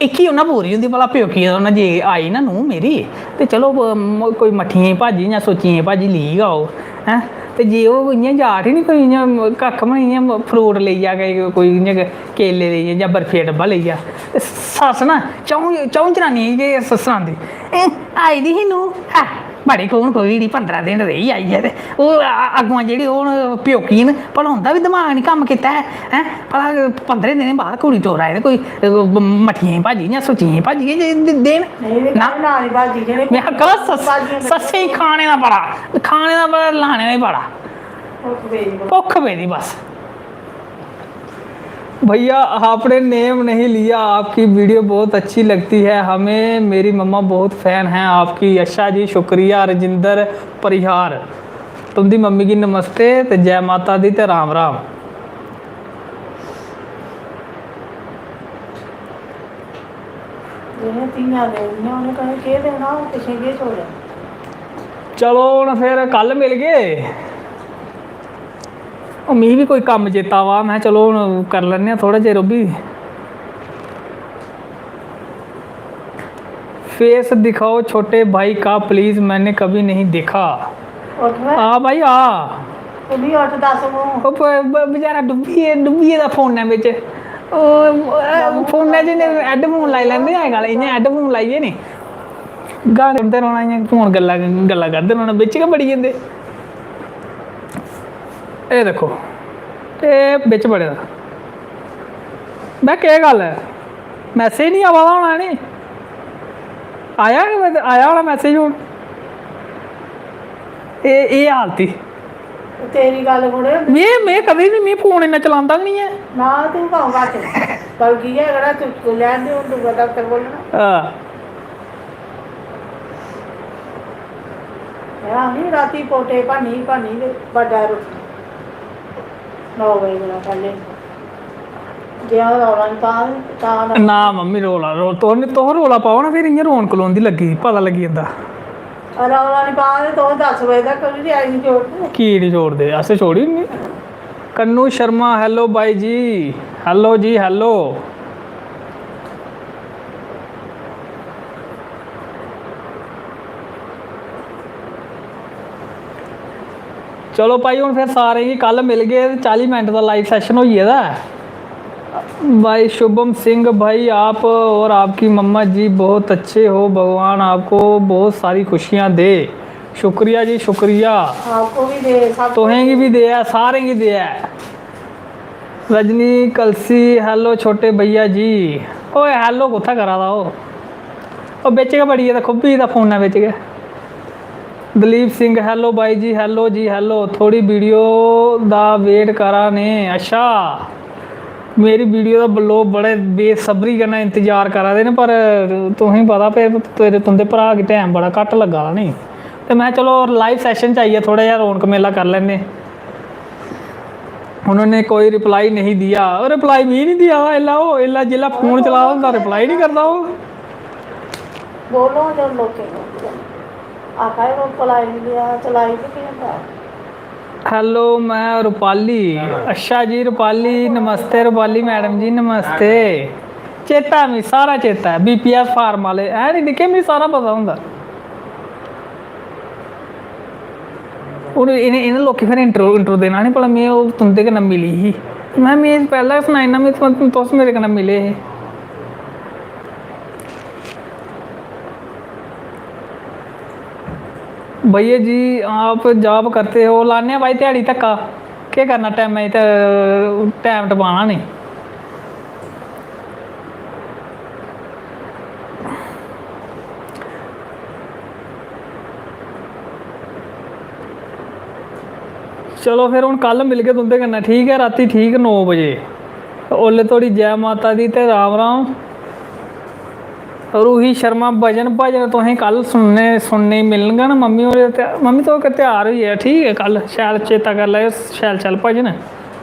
इक ही उ'न्नै पूरी होंदी, भला प्योकियै उ'न्नै जे आई ना नूंह् मेरी, ते चलो, म-, कोई मट्ठियें दी भाजी जां सोचियें दी भाजी लेई गै आओ, हैं। ते जे ओह् इ'यां जा उठी नी कोई इ'यां कक्ख बी इ'यां फ्रूट लेई जा, कोई, कोई इ'यां केले लेई जा जां बर्फी दा डब्बा लेई जा, ते सस्स ना च'ऊं, च'ऊं जनानियें गी गै स-, सनांदी, "ऐं, आई दी ही नूंह्, ऐ, बड़ी कौन कोई नी, पंदरां दिन रेही आई ऐ।" ते ओह् अ-, अ-, अग्गुआं जेह्ड़ी ओह् प्योकी न, भला उं'दा बी दमाग नी कम्म कीता ऐ, हैं? भला पंदरें दिनें बाद कुड़ी टोरा दे कोई, अ, मट्ठियें दी भाजी जां सोचियें दी भाजी गै दे-, देन। नेईं, ना। नां दी भाजी जेह्ड़े में आखा दा सस-, भाजियां सस्सें गी खाने दा बड़ा, खाने दा बड़ा, लाने दा बी बड़ा। भुक्ख पेदी बस। भुक्ख पेदी बस। भैया, आपने नेम नहीं लिया, आपकी वीडियो बहुत अच्छी लगती है हमें। मेरी मम्मा बहुत फैन है आपकी। अच्छा जी, शुक्रिया। रजिंदर परिहार, तुं'दी मम्मी गी नमस्ते ते जै माता दी ते राम राम। जि'नें धियां देनियां, उ'नें कदें केह् देना, ओह् पिच्छें केह् छोड़ेआ? चलो, हून फिर कल मिलगे। ओह्, मिगी बी कोई कम्म चेता आवा, में, चलो, हून करी लैन्ने आं थोह्ड़ा चिर ओह् बी। फेस दिखाओ छोटे भाई का, प्लीज, मैंने कभी नहीं देखा। उठ बै। आ भाई, आ। तू भी उठ, दस मूंह। ओह् ब-, ब-, बेचारा डुब्बी गे-, डुब्बी गेदा फोनै बिच। ओह्, अ, फोनै च इ'यां हैडफोन लाई लैंदे अजकल, इ'यां हैडफोन लाइयै नी गाने सुनदे रौह्ना, इ'यां फोन गल्लां, गल्लां करदे रौह्ना, बिच गै बड़ी जंदे। एह् दिक्खो, एह् बिच बड़े दा। में केह् गल्ल ऐ, मैसेज निं आवा दा होना नी? आया, आया होना मैसेज हून। एह्, एह् हालत ही। तेरी गल्ल थोड़े होंदी। में, में कदें निं, में फोन इन्ना चलांदा गै निं ऐ। ना, तूं कदूं घट्ट, बल्कि गै केह्ड़ा चुक्क लैन दे, हून दूआ दफ्तर खोह्लना। हां। में आखनी, रातीं पोटे भन्नी, भन्नी ते बड्डा रुट्ठी। नौ बजे कोला पैह्लें। जे अ'ऊं रौला निं पां, तां ना। ना मम्मी, रौला, रौ-, तुस निं, तुस रौला पाओ ना, फिर इ'यां रौनक रौंह्दी लग्गी दी, पता लग्गी जंदा। रौला निं पां ते तुस दस बजे तक बी त्यारी निं छोड़दे। की निं छोड़दे? अस छोड़ी निं। कन्नू शर्मा, hello बाई जी, hello जी, hello। चलो भाई, हून फिर सारें गी कल मिलगे। चाली मिनट दा लाइव सैशन होई गेदा ऐ। भाई शुभम सिंह भाई, आप और आपकी मम्मा जी बहुत अच्छे हो, भगवान आपको बहुत सारी खुशियां दे। शुक्रिया जी, शुक्रिया। आपको भी दे, सब तुसें गी बी देऐ, सारें गी देऐ। रजनी कलसी, hello छोटे भैया जी। ओए hello कुत्थै करा दा ओह्? ओह् बिच गै बड़ी गेदा, खुब्बी दा फोनै बिच गै। दलीप सिंह, hello बाई जी, hello जी hello। थोड़ी वीडियो दा वेट करा ने। अच्छा, मेरी वीडियो दा लोक बड़े बेसब्री कन्नै इंतजार करा दे न, पर तुसेंगी पता, फिर तेरे, तुं'दे भ्राऽ गी टैम बड़ा घट्ट लग्गा दा नी। ते में, चलो, लाइव सैशन च आइयै थोह्ड़ा जेहा रौनक मेला करी लैन्ने। उन्होंने कोई रिप्लाई नहीं दिया। और रिप्लाई मी नहीं दिया दा। इल्ला ओह्, इल्ला जिल्ला फोन चला दा होंदा, रिप्लाई नहीं करदा ओह्। बोलो जो लोकें को आखा है, वो चलाई भी लिया, चलाई भी नहीं होता। हेलो, मैं रूपाली। अच्छा जी रूपाली, नमस्ते रूपाली मैडम जी, नमस्ते। चेता है मिगी, सारा चेता ऐ। बीपीएस फार्म आह्ले, है नी दिक्खे, मिगी सारा पता होंदा। हून इ'नें, इ'नें लोकें फिर इंटरव्यू, इंटरव्यू देना नी, भला में ओह् तुं'दे कन्नै मिली ही। में, में पैह्लें गै सनाई ओड़ना, में तुस, तुस मेरे कन्नै मिले हे। भैया जी, आप जॉब करते हो? लाने आं भाई ध्याड़ी धक्का, केह् करना टैमै च ते टैम टपाना नी। चलो फिर, हून कल मिलगे तुं'दे कन्नै, ठीक ऐ? रातीं ठीक नौ बजे। ओल्लै धोड़ी जै माता दी ते राम राम। रूही शर्मा, भजन, भजन तुसें कल सुनने, सुनने गी मिलङन। मम्मी होर ते, मम्मी तुस त्यार होई जाओ, ठीक ऐ? कल शैल चेता करी लैएओ, शैल शैल भजन,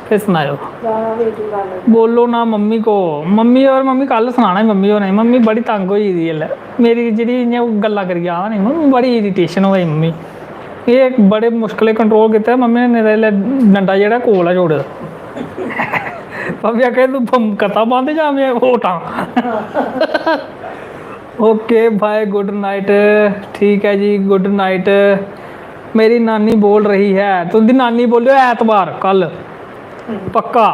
फिर सनाएओ। गाना बेटी गा लो। बोलो ना मम्मी को। मम्मी होर, मम्मी कल सनाना ही मम्मी होरें, मम्मी बड़ी तंग होई गेदी इसलै। मेरी जेह्ड़ी इ'यां गल्लां करी जा नी, मम्मी बड़ी इरीटेशन होई मम्मी। एह् बड़े मुश्कलें कंट्रोल कीता मम्मी ने, नेईं तां इसलै डंडा जेह्ड़ा कोल ऐ जोड़े दा। मम्मी आक्खै, "तूं कत्ता बंद जां में होटां?" ओके भाई, गुड नाइट। ठीक ऐ जी, गुड नाइट। मेरी नानी बोल रही है। तुं'दी नानी बोलेओ ऐतबार कल, पक्का।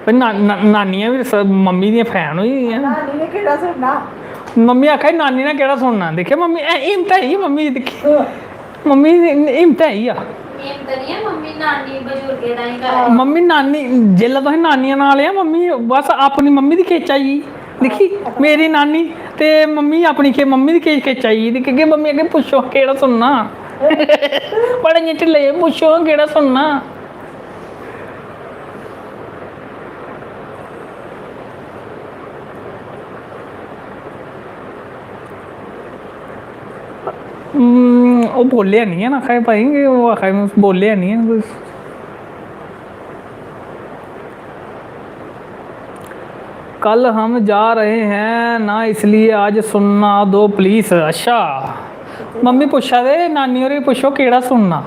भाई ना-, ना-, नानियां बी स-, मम्मी दियां फैन होई गेदियां। नानी ने केह्ड़ा सुनना? मम्मी आक्खा दी, "नानी ने केह्ड़ा सुनना?" दिक्खेआ मम्मी, ऐ हिम्मत है ही मम्मी दी, दिक्खी। मम्मी दी हिम्मत है ही आ। हिम्मत नहीं है मम्मी, नानी बजुर्गें ताईं करा दी। मम्मी नानी, जेल्लै तुसें नानियां नांऽ लेआ मम्मी, बस अपनी मम्मी दी खिच्च आई गेई। दिक्खी मेरी नानी ते मम्मी अपनी खि-, मम्मी दी खिच्च, खिच्च आई गेई। दिक्खी के मम्मी अग्गें पुच्छो केह्ड़ा सुनना। बड़े इ'यां ढिल्ले जेह्, पुच्छो केह्ड़ा सुनना। हम्म, ओह् बोल्ले निं हैन, आखा दे भाई कि ओह् आखा दे बोल्ले निं हैन कोई। कल हम जा रहे हैं ना, इसलिए आज सुनना दो प्लीज। अच्छा, मम्मी पुच्छा दे, नानी होरें गी पुच्छो केह्ड़ा सुनना।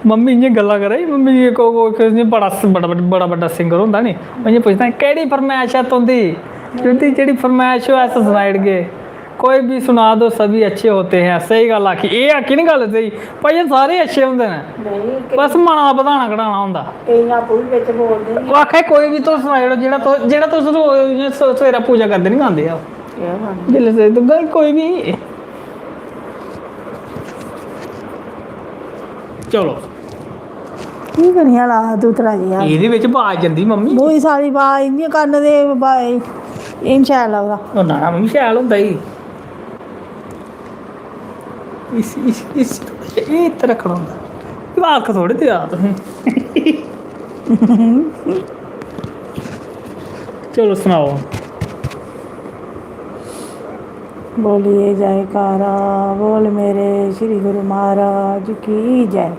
मम्मी इ'यां गल्लां करा दी, मम्मी जी को, को, को, इ'यां बड़ा, बड़ा, बड़ा, बड़ा बड्डा सिंगर होंदा नी, ओह् इ'यां पुछदा, "केह्ड़ी फरमैश ऐ तुं'दी? तुं'दी जेह्ड़ी फरमैश होऐ, अस सनाई ओड़गे। कोई भी सुना दो, सभी अच्छे होते हैं।" स्हेई गल्ल आखी, एह् आखी नी गल्ल स्हेई, भजन सारे अच्छे होंदे न, नहीं, बस मना दा बधाना घटाना होंदा। केईं आपूं बी बिच बोलदे न। ओह् आखै, "कोई बी तुस सनाई ओड़ो, जेह्ड़ा तुस, जेह्ड़ा तुस रोज इ'यां स-, सवेरै पूजा करदे नी गांदे आ।" केह् गल्ल? जिसलै से तो गल्ल कोई बी। चलो, की करियां ला तू तराई यार? एह्दे बिच बाज जंदी मम्मी। दूई सारी बाज इ'यां कन्न दे बाज, एह् नी शैल लगदा। ओह् ना, ना मम्मी, शैल होंदा ई। इस, इस, इस, एह् इत्थै रक्खना होंदा। एह् अक्ख थोड़े देआ तुसें। चलो सनाओ। बोलिए जयकारा, बोल मेरे श्री गुरु महाराज की जय।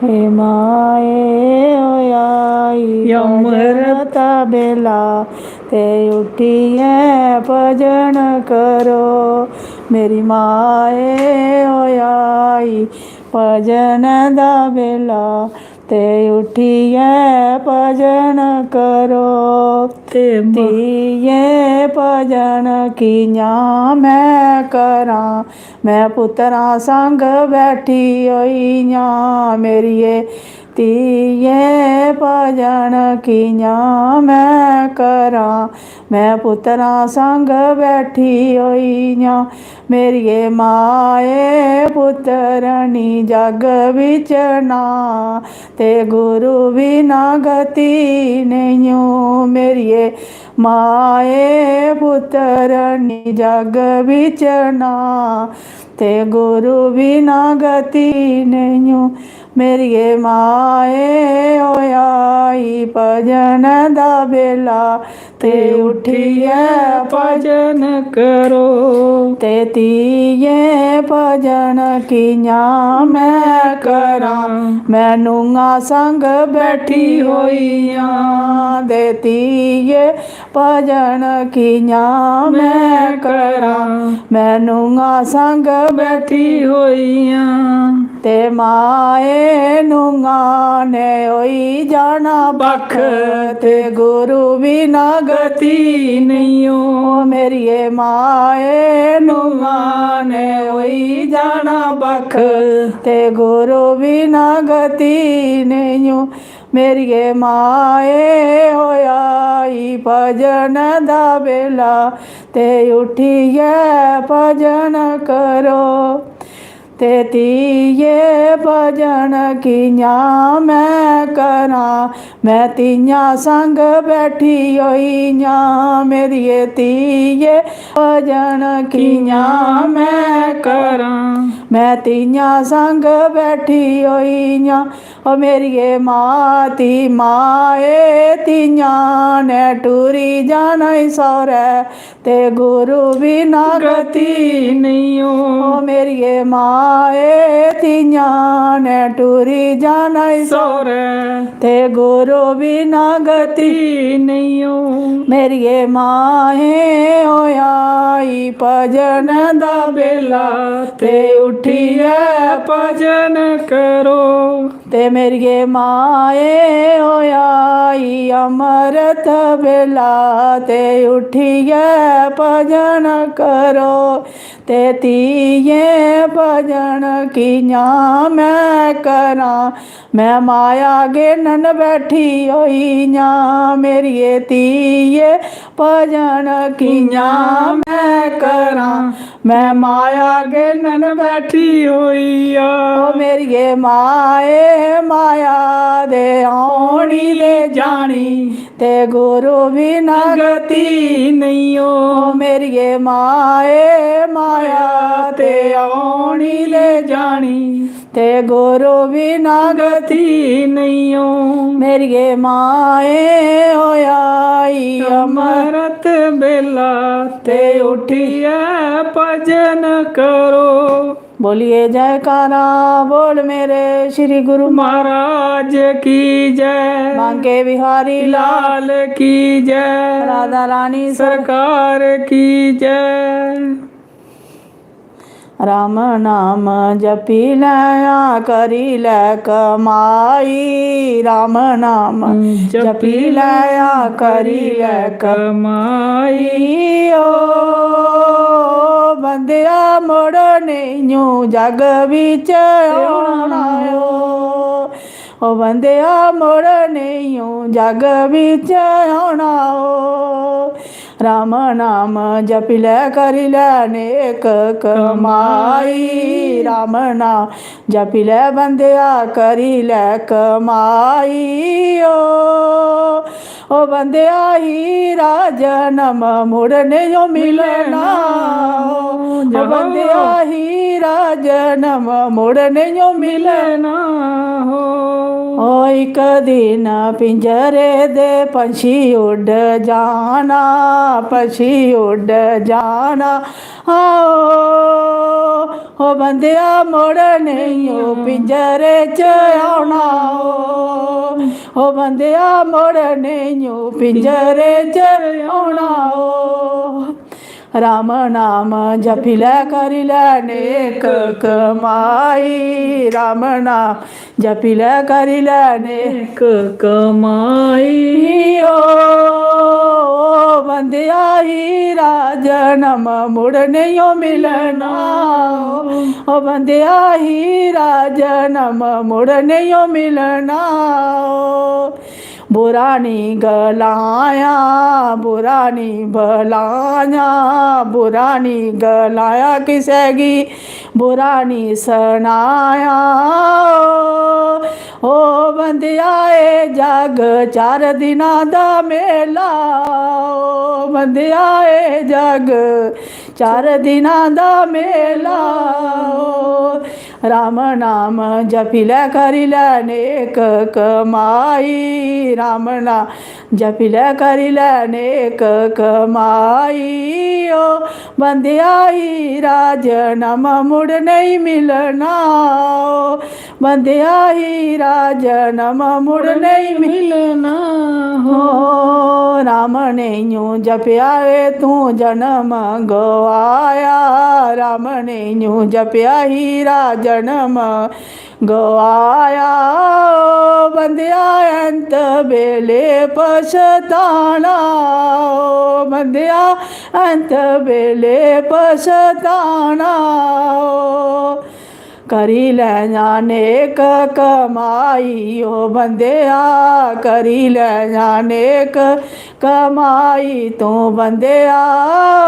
हे माए होया ई या अमृत भजन दा बेला, ते उठियै भजन करो। मेरी माए होया ई भजन दा बेला, ते उट्ठियै भजन करो। ते मा- धीए, भजन कि'यां में करां, में पुत्तरां संग बैठी होई आं। मेरिये धीए, भजन कि'यां में करां, में पुत्तरां संग बैठी होई आं। मेरिये माए, पुत्तर निं जग बिच नां, ते गुरु बिना गति नेईं ओ। मेरिये माए, पुत्तर निं जग बिच नां, ते गुरु बिना गति नेईं ओ। मेरिये माए, होया ई भजन दा बेला, ते उट्ठियै भजन करो। ते धीए, भजन कि'यां में करां, में नूंहां संग बैठी होई आं। ते धीए, भजन कि'यां में करां, में नूंहां संग बैठी होई आं। ते माए, नूंहां ने होई जाना बक्ख, ते गुरु बिना गति नेईं ओ। मेरिये माए, नूंहां ने होई जाना बक्ख, ते गुरु बिना गति नेईं ओ। मेरिये माए, होया ई भजन दा बेला, ते उट्ठियै भजन करो। ते धीए, भजन कि'यां में करां, में धियां संग बैठी होई आं। मेरिये धीए, भजन कि'यां में करां, में धियां संग बैठी होई आं। ओ मेरिये मां, धी माए, धियां ने टुरी जाना ई सौरै, ते गुरु बिना गति नेईं ओ। ओ मेरिये माए, धियां ने टुरी जाना ई सौरै, ते गुरु बिना गति नेईं ओ। मेरिये माए, होया ई भजन दा बेला, ते उट्ठियै भजन करो। ते मेरिये माए, होया ई अमरत बेला, ते उट्ठियै भजन करो। ते धीए, भजन कि'यां में करां, में माया गेनन बैठी होई आं। मेरिये धीए, भजन कि'यां में करां, में माया गेनन बैठी होई आं। ओ मेरिये माए, माया दे औनी ते जानी, ते गुरु बिना गति नेईं ओ। ओ मेरिये माए, माया ते औनी ते जानी, ते गुरु बिना गति नेईं ओ। मेरिये माए, होया ई अमरत बेला, ते उट्ठियै भजन करो। बोलिए जयकारा, बोल मेरे श्री गुरु महाराज की जय। बांके बिहारी लाल की जय। राधा रानी सरकार की जय। राम नाम जपी लैया, करी लै कमाई। राम नाम जपी लैया, करी लै कमाई। ओ बंदेआ, मुड़ नेईं जग बिच औना ओ। ओ बंदेआ, मुड़ नेईं जग बिच औना ओ। राम नाम जपी लै, करी लै नेक कमाई। राम नाम जपी लै बंदेआ, करी लै कमाई ओ। ओ बंदेआ, हीरा जन्म मुड़ नेईं मिलना ओ। ओ बंदेआ, हीरा जन्म मुड़ नेईं मिलना ओ। ओ इक दिन पिंजरे दे पंछी उड़ जाना, पंछी उड़ जाना। आओ, ओ बंदेआ, मुड़ नेईं ओ पिंजरे च औना ओ। ओ बंदेआ, मुड़ नेईं ओ पिंजरे च औना ओ। राम नाम जपी लै करी लै नेक कमाई, राम नाम जपी लै करी लै नेक कमाई। ओ बंदेआ, हीरा जनम मुड़ नेईं ओ मिलना, ओ बंदेआ, हीरा जनम मुड़ नेईं ओ मिलना। ओ बुरा निं गलायां, बुरा निं बलायां, बुरा निं गलायां किसै गी, बुरा निं सनायां। ओ बंदेआ, एह् जग चार दिनां दा मेला, ओ बंदेआ, एह् जग चार दिनां दा मेला। ओ राम नाम जपी लै करी लै नेक कमाई, राम नाम जपी लै करी लै नेक कमाई। ओ बंदेआ, हीरा जनम मुड़ नेईं मिलना, ओ बंदेआ, हीरा जनम मुड़ नेईं मिलना। हो राम नेईं जपेआ ए तूं जनम गवाया, राम नेईं जपेआ हीरा जनम गवाया। ओ बंदेआ, अंत बेले पछताना, ओ बंदेआ, अंत बेले पछताना। ओ करी लै जां नेक कमाई, ओ बंदेआ, करी लै जां नेक कमाई तूं बंदेआ।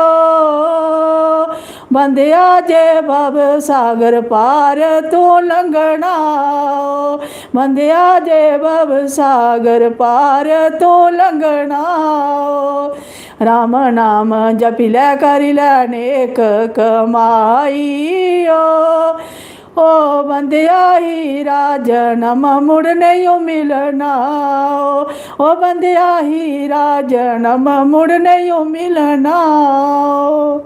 ओ बंदेआ, जे भव सागर पार तूं लंघना, ओ बंदेआ, जे भव सागर पार तूं लंघना। ओ राम नाम जपी लै करी लै नेक कमाई। ओ ओ बंदेआ, हीरा जनम मुड़ नेईं ओ मिलना, ओ, ओ बंदेआ, हीरा जनम मुड़ नेईं ओ मिलना। ओ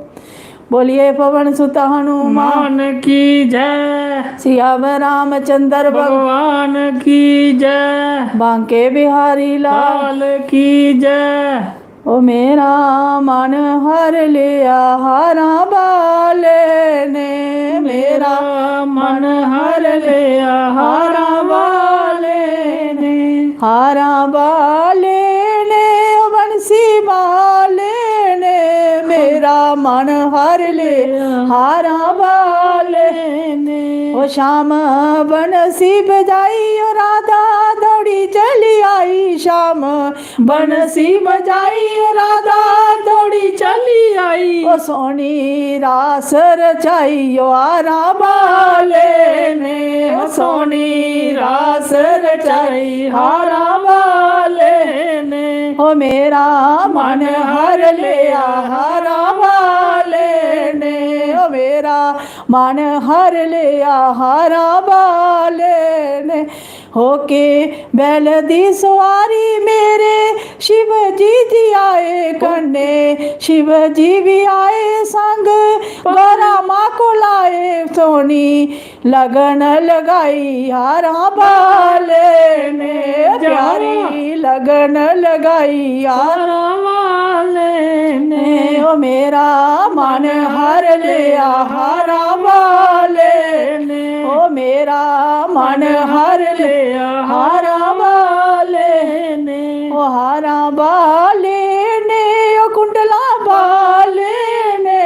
बोलिए पवन सुत हनुमान मान की जय। सियावर रामचंद्र भग- भगवान की जय। बांके बिहारी लाल लाल की जय। ओ मेरा मन हर लिया हारां बाले ने, मेरा मन हर लिया हारां बाले ने। हारां बाले ने, ओ बंसी बाले ने, मेरा मन हर लिया हारां बाले ने। ओ श्याम बंसी बजाई, ओ राधा दौड़ी चली आई, श्याम बंसी बजाई, राधा दौड़ी चली आई। ओ सोहनी रास रचाई, ओ हारां बाले ने, ओ सोहनी रास रचाई, हारां बाले ने। ओ मेरा मन हर लिया हारां बाले ने, ओ मेरा मन हर लिया हारां बाले ने। होके बैल दी सुआरी मेरे शिव जी जी आए कन्ने, शिव जी भी आए संग, गौरा मां कोल आए सोहनी लगन लगाई हारां बाले ने, प्यारी लगन लगाई हारां बाले ने। ओ मेरा मन हर लिया हारां बाले ने, ओ मेरा मन हर लिया हारां बाले ने। ओ हारां बाले ने, ओ कुंडला बाले ने,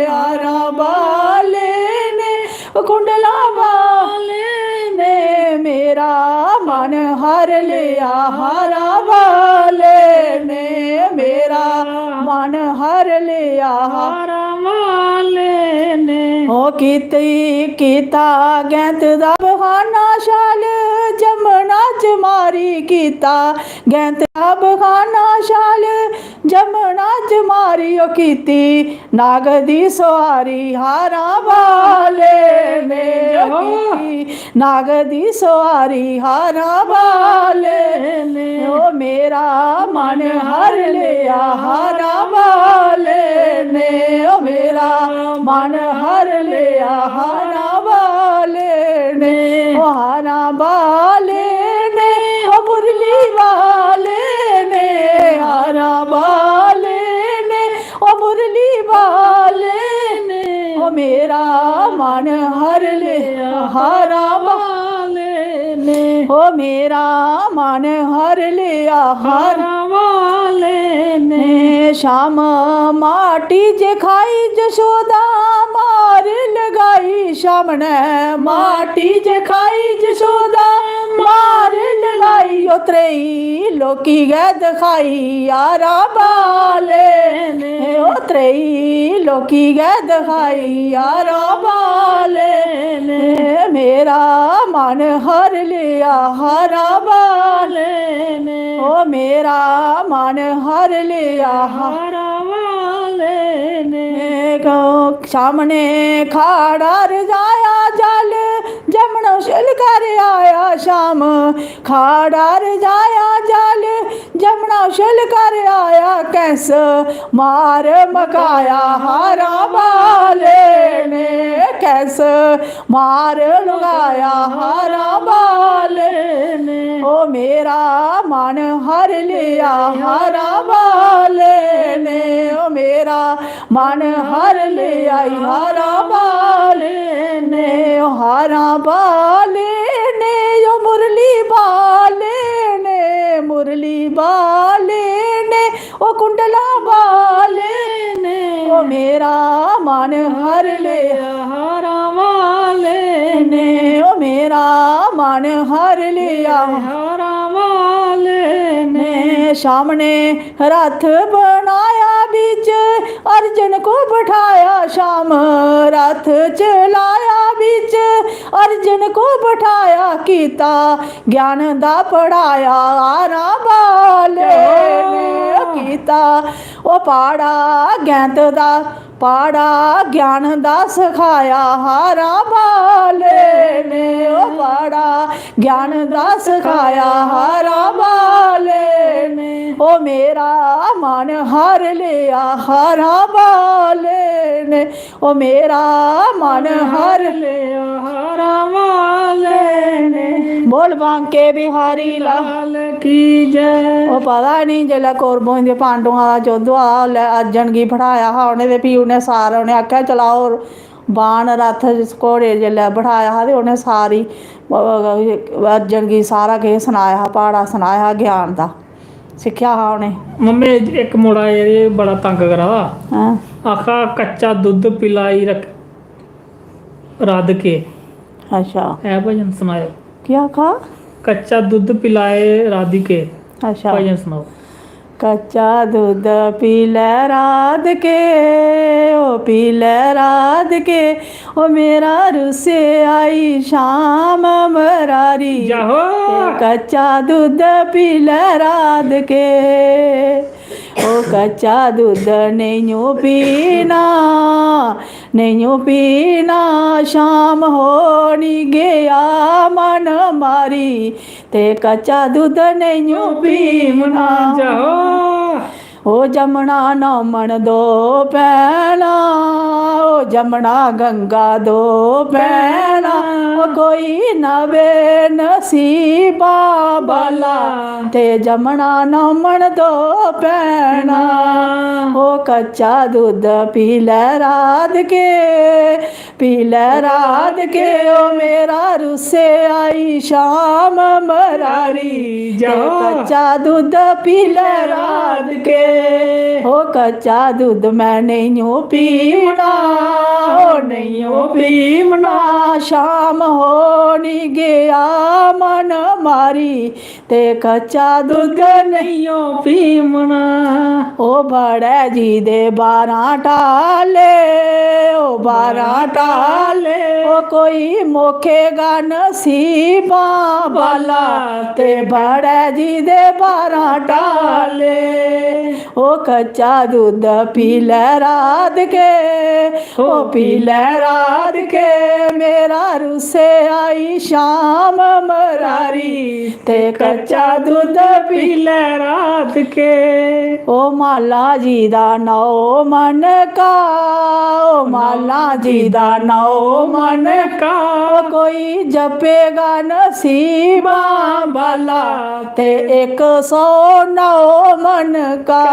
हारां बाले ने, ओ कुंडला बाले ने, मेरा मन हर लिया हारां बाले ने, मेरा मन हर लिया हारां बाले ने। ओ कीती, कीता गैंत दा बहाना, शाल जमना च मारी, कीता गैंत दा बहाना, शाल जमना च मारी। ओ कीती नाग दी सोआरी हारां बाले ने, ओ कीती नाग दी सोआरी हारां बाले ने। ओ मेरा मन हर लिया हारां बाले ने, ओ मेरा मन हर लिया हारां बाले ने। ओ हारां बाले ने, ओ मुरली बाले ने, हारां बाले ने, ओ मुरली बाले हारां वाले ने। ओ मेरा मन हर लिया हारां वाले ने। शाम माटी च खाई जशोदा मार लगाई, शाम ने माटी च खाई जशोदा मार लगाई। ओ त्रैई लोकी गै दखाई हारां वाले ने। ओ त्रैई लोकी गै दखाई हारां वाले ने। मेरा मन हर लिया हारां वाले ने। ओ मेरा मन हर लिया हारां वाले ने। को सामने खाड़ा रजाया जल, जमना उछल कर आया शाम। खाड़ा रजाया जल, जमना उछल कर आया। कैंस मार मकाया हारां वाले ने, कैंस मार लगाया हारां वाले ने। ओ मेरा मन हर लिया हारां वाले ने। ओ मेरा मन हर लिया हारां वाले ने। ओ हारां वाले ने, ओ मुरली वाले ने, मुरली वाले ने, ओ कुंडला वाले ने। ओ मेरा मन हर लिया हारां वाले ने। ओ मेरा मन हर लिया हारां वाले ने। शाम ने रथ बनाया बिच, अर्जन को बठाया शाम। रथ चलाया बिच, अर्जन को बठाया। कीता ज्ञान दा पढ़ाया हारां वाले ने। कीता ओ पाड़ा गैंत दा, पाड़ा ज्ञान दा सखाया हारां वाले ने। ओ पाड़ा ज्ञान दा सखाया हारां वाले ने। ओ मेरा मन हर लिया हारां वाले ने। ओ मेरा मन हर लिया हारां वाले ने। बोल बांके बिहारी लाल की जय। ओ पता नहीं जेल्लै कौरवें दे पांडवें दा युद्ध होआ हा, उसलै अर्जन गी बठाया हा उ'नें, ते फ्ही उ'नें सारे, उ'नें आखेआ, "चलाओ बाण रथ।" घोड़े जेल्लै बठाया हा ते उ'नें सारी, अ, अर्जन गी सारा किश सनाया हा, प्हाड़ा सनाया हा ज्ञान दा, सिक्खेआ हा उ'नें। मम्मी, इक मुड़ा एह् बड़ा तंग करा दा। हां। आखा, "कच्चा दुद्ध पिलाई रख-, राधके।" अच्छा। ऐ भजन सनायो। केह् आखा? "कच्चा दुद्ध पिलाए राधिके।" अच्छा। भजन सनाओ। कच्चा दुद्ध पी लै राधके, ओ पी लै राधके, ओ मेरा रुस्से आई शाम मरारी। जाहो। ते कच्चा दुद्ध पी लै राधके, ओ कच्चा दुद्ध नेइयों पीना, नेइयों पीना, शाम होनी गेआ मन मारी, ते कच्चा दुद्ध नेइयों पीमना। जाहो। ओ जमना नौमन दो भैना, ओ जमना गंगा दो भैना, ओ कोई नवे नसीबा बाला, ते जमना नौमन दो भैना। ओ कच्चा दुद्ध पी लै राधके, पी लै राधके, ओ मेरा रुस्से आई शाम मरारी। ते जाओ। कच्चा दुद्ध पी लै राधके, ओ कच्चा दुद्ध मैं नेइयों पीमना, ओ नेइयों पीमना। शाम होनी गेआ मन मारी, ते कच्चा दुद्ध नेइयों पीमना। ओ बड़ै जी दे बारां टाले, ओ बारां टाले, ओ कोई मोखे गा नसीबां बाला, ते बड़ै जी दे बारां टाले। ओ कच्चा दुद्ध पी लै राधके, ओ पी लै राधके, मेरा रुस्से आई शाम मरारी, ते कच्चा दुद्ध पी लै राधके। ओ माला जी दा नौ मन का, ओ माला जी दा नौ मन का, ओ कोई जपेगा नसीबां बाला, ते इक सौ नौ मन का।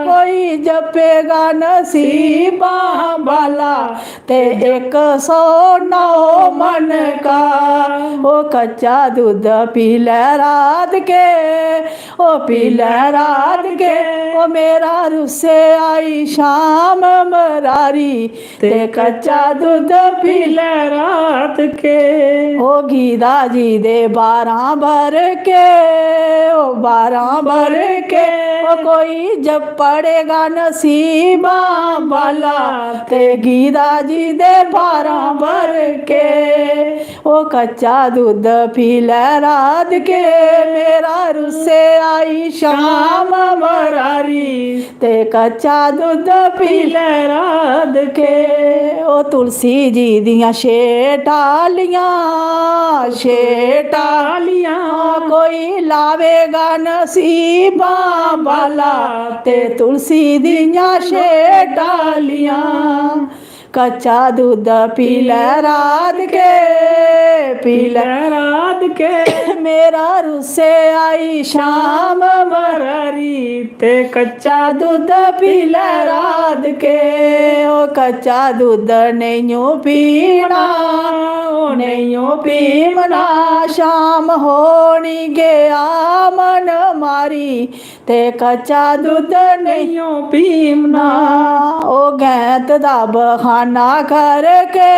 कोई जपेगा नसीबां बाला, ते इक सौ नौ मन का। ओ कच्चा दुद्ध पी लै रात के, ओ पी लै रात के, ओ मेरा रुस्से आई शाम मरारी, ते कच्चा दुद्ध पी लै रात के। ओ गीता जी दे बारां बरके, ओ बारां बरके, ओ कोई जब पड़ेगा नसीबां बाला, ते गीता जी दे बारां बरके। ओ कच्चा दुद्ध पी लै रात के, मेरा रुस्से आई शाम मरारी, ते कच्चा दुद्ध पी लै रात के। ओ तुलसी जी दियां छे टालियां, छे टालियां, कोई लावेगा नसीबां बाला, ते तुलसी दियां छे टालियां। कच्चा दुद्ध पी लै रात के, पी लै रात के, मेरा रुस्से आई शाम मरारी, ते कच्चा दुद्ध पी लै रात के। ओ कच्चा दुद्ध नेइयों पीना, ओ नेइयों पीना, शाम होनी गया मन मारी, ते कच्चा दुद्ध नेइयों पीना। ओ गैंत दा बहाना करके,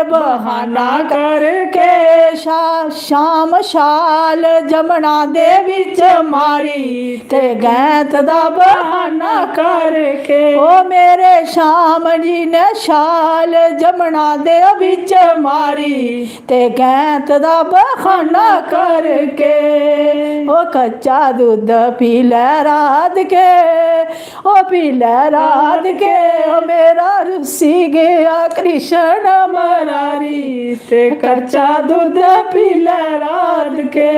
बहाना करके, शा-, शाम शाल जमना दे बिच मारी, ते गैंत दा बहाना करके। ओ मेरे शाम जी ने शाल जमना दे बिच मारी, ते गैंत दा बहाना करके। ओ कच्चा दुद्ध पी लै रात के, ओ पी लै रात के, ओ मेरा रुस्सी गया कृष्ण मरारी, ते कच्चा दुद्ध पी लै रात के।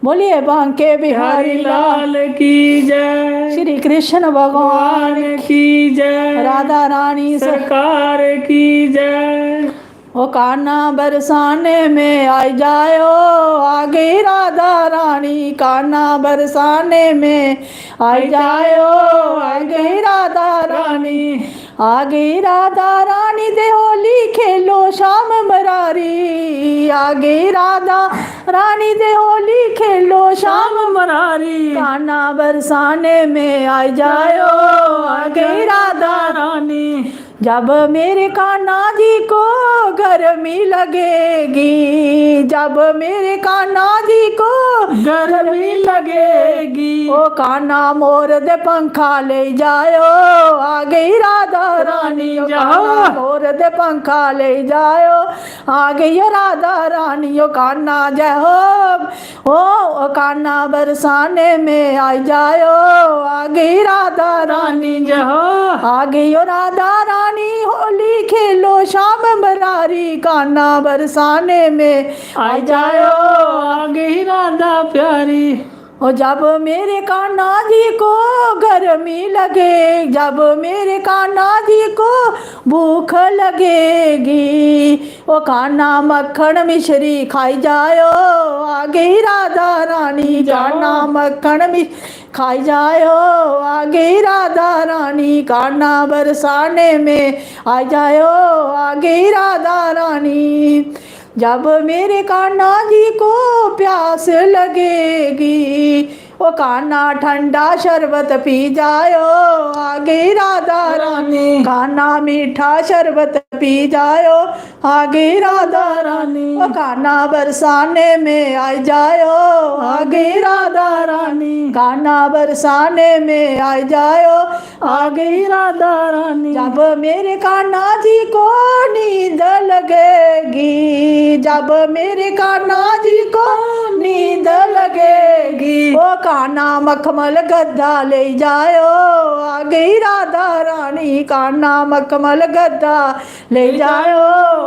बोलिए बांके बिहारी लाल की जय, श्री कृष्ण भगवान की जय, राधा रानी सरकार की जय। ओ कान्हा बरसाने में आई जायो, आ गई राधा रानी। कान्हा बरसाने में आई जायो, आ गई राधा रानी। आ गई राधा रानी ते होली खेलो शाम मरारी। आ गई राधा रानी ते होली खेलो शाम मरारी। कान्हा बरसाने में आई जायो, आ गई राधा रानी। जब मेरे कान्हा जी को गर्मी लगेगी, जब मेरे कान्हा जी को गर्मी लगेगी, ओ कान्हा मोर दे पंखा ले जायो, आ गई राधा रानी। ओ कान्हा मोर दे पंखा ले जायो, आ गई राधा रानी। ओ कान्हा जय हो, ओ, ओ कान्हा बरसाने में आई जायो, आ गई राधा रानी जय हो। आ गई ओ राधा रानी, होली खेलो शाम मरारी। कान्हा बरसाने में आई जायो, आ गई राधा प्यारी। ओ जब मेरे कान्हा जी को गर्मी लगे, जब मेरे कान्हा जी को भूख लगेगी, ओ कान्हा मक्खन मिश्री खाई जायो, आ गई राधा रानी। कान्हा मक्खन मिश्री खाई जायो, आ गई राधा रानी। कान्हा बरसाने में आई जायो, आ गई राधा रानी। जब मेरे कान्हा जी को प्यास लगेगी, ओ कान्हा ठंडा शरबत पी जायो, आ गई राधा रानी। कान्हा मीठा शरबत पी जायो, आ गई राधा रानी। ओ कान्हा बरसाने में आई जायो, आ गई राधा रानी। कान्हा बरसाने में आई जायो, आ गई राधा रानी। जब मेरे कान्हा जी को नींद लगेगी, जब मेरे कान्हा जी को नींद लगेगी, ओ कान्हा मखमल गद्दा ले जायो, आ गई राधा रानी। कान्हा मखमल गद्दा ले जायो,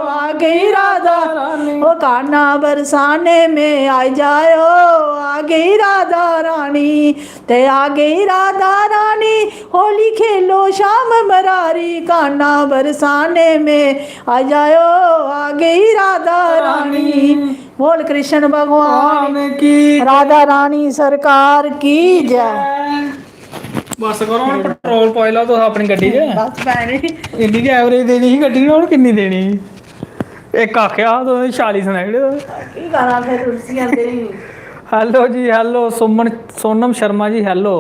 आ गई राधा रानी। ओ कान्हा बरसाने में आई जायो, आ आ गई राधा रानी, ते आ गई राधा रानी, होली खेलो श्याम मुरारी, कान्हा बरसाने में आ जायो, आ गई राधा रानी। बोल कृष्ण भगवान की, राधा रानी सरकार की जय। बस करो, हून पेट्रोल पाई लैओ तुस अपनी गड्डी च। बस भैने। इन्नी गै एवरेज देनी ही गड्डी ने, हून किन्नी देनी ही? इक आखेआ हा तुसें, छेआली सनाई ओड़ेआ। केह् करां फिर, उसी आंदे ही। Hello जी, hello। सुमन, सोनम शर्मा जी, hello।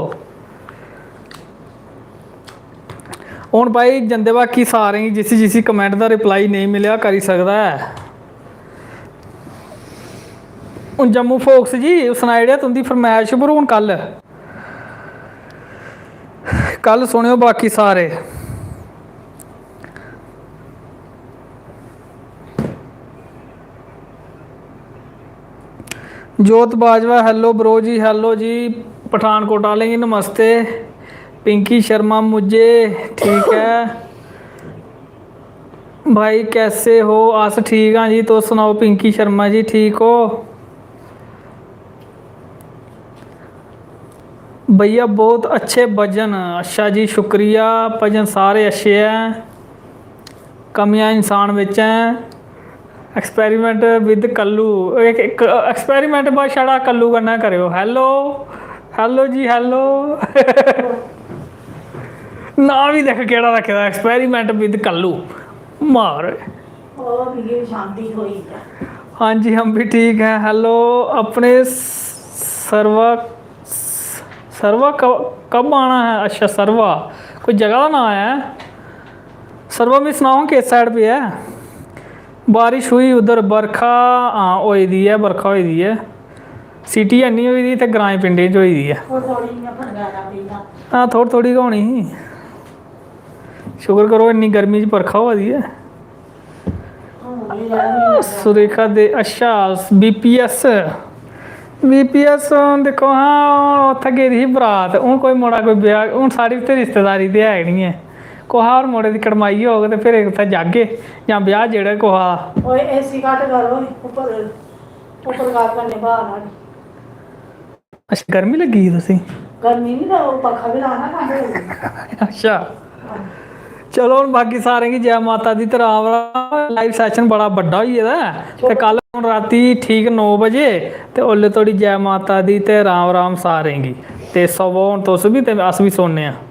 हून भाई, जंदे बाकी सारें गी, जिसी जिसी कमेंट दा रिप्लाई नेईं मिलेआ, करी सकदा ऐ। हून जम्मू फोक्स जी, सनाई ओड़ेआ तुं'दी फरमैश पर। हून कल, कल सुनेओ बाकी सारे। जोत बाजवा, hello bro जी, hello जी। पठानकोट आह्लें गी नमस्ते। पिंकी शर्मा, मुझे ठीक ऐ भाई, कैसे हो? अस ठीक आं जी, तुस सनाओ पिंकी शर्मा जी, ठीक हो? भैया बहुत अच्छे भजन। अच्छा जी, शुक्रिया, भजन सारे अच्छे ऐ। कमियां इंसान बिच ऐ। Experiment with कल्लू, इक, इक experiment बस छड़ा कल्लू कन्नै करेओ। Hello, hello जी, hello। नांऽ बी दिक्ख केह्ड़ा रक्खे दा, Experiment with कल्लू। मार। ओह् मिगी शांति थ्होई ऐ। हाँ जी, हम भी ठीक हैं। Hello, अपने सर्वा, सर्वा क-, कब आना है? अच्छा, सर्वा, कोई जगह दा नांऽ ऐ? सर्वा, मिगी सनाओ हां, किस side पे ऐ? बारिश हुई उद्धर? बरखा, हां, होई दी ऐ, बरखा होई दी ऐ। सिटी हैनी होई दी, इत्थै ग्राएं पिंडें च होई दी ऐ। थोह्ड़ी थोह्ड़ी इ'यां फंगारा पेई दा। हां, थोह्ड़ी थोह्ड़ी गै होनी ही। शुकर करो, इन्नी गर्मी च बरखा होआ दी ऐ। हून बी रैह् दी ऐ। सुरेखा दे, अच्छा, बीपीएस, बीपीएस, हून दिक्खो हां, हून उत्थै गेदी ही बरात, हून कोई मुड़ा कोई ब्याह, हून साढ़ी ते रिश्तेदारी ते है गै निं ऐ। कुसै होर मुड़े दी कड़माई होग ते फिर उत्थै जागे, जां ब्याह जेह्ड़ा कुसै दा। ओए, एसी घट्ट करो, उप्पर, उप्पर कर कन्नै ब्हाऽ नुहाड़ी। अच्छा, गर्मी लग्गी दी तुसें? गर्मी निं, ते ओह् पक्खा बी लाना, ठंड लगदी। अच्छा। चलो, हून बाकी सारें गी जै माता दी ते राम राम। Live session बड़ा बड्डा होई गेदा ऐ, ते कल हून रातीं ठीक नौ बजे, ते ओल्लै धोड़ी जै माता दी ते राम राम सारें गी। ते सवो हून तुस बी, ते अस बी सौन्ने आं।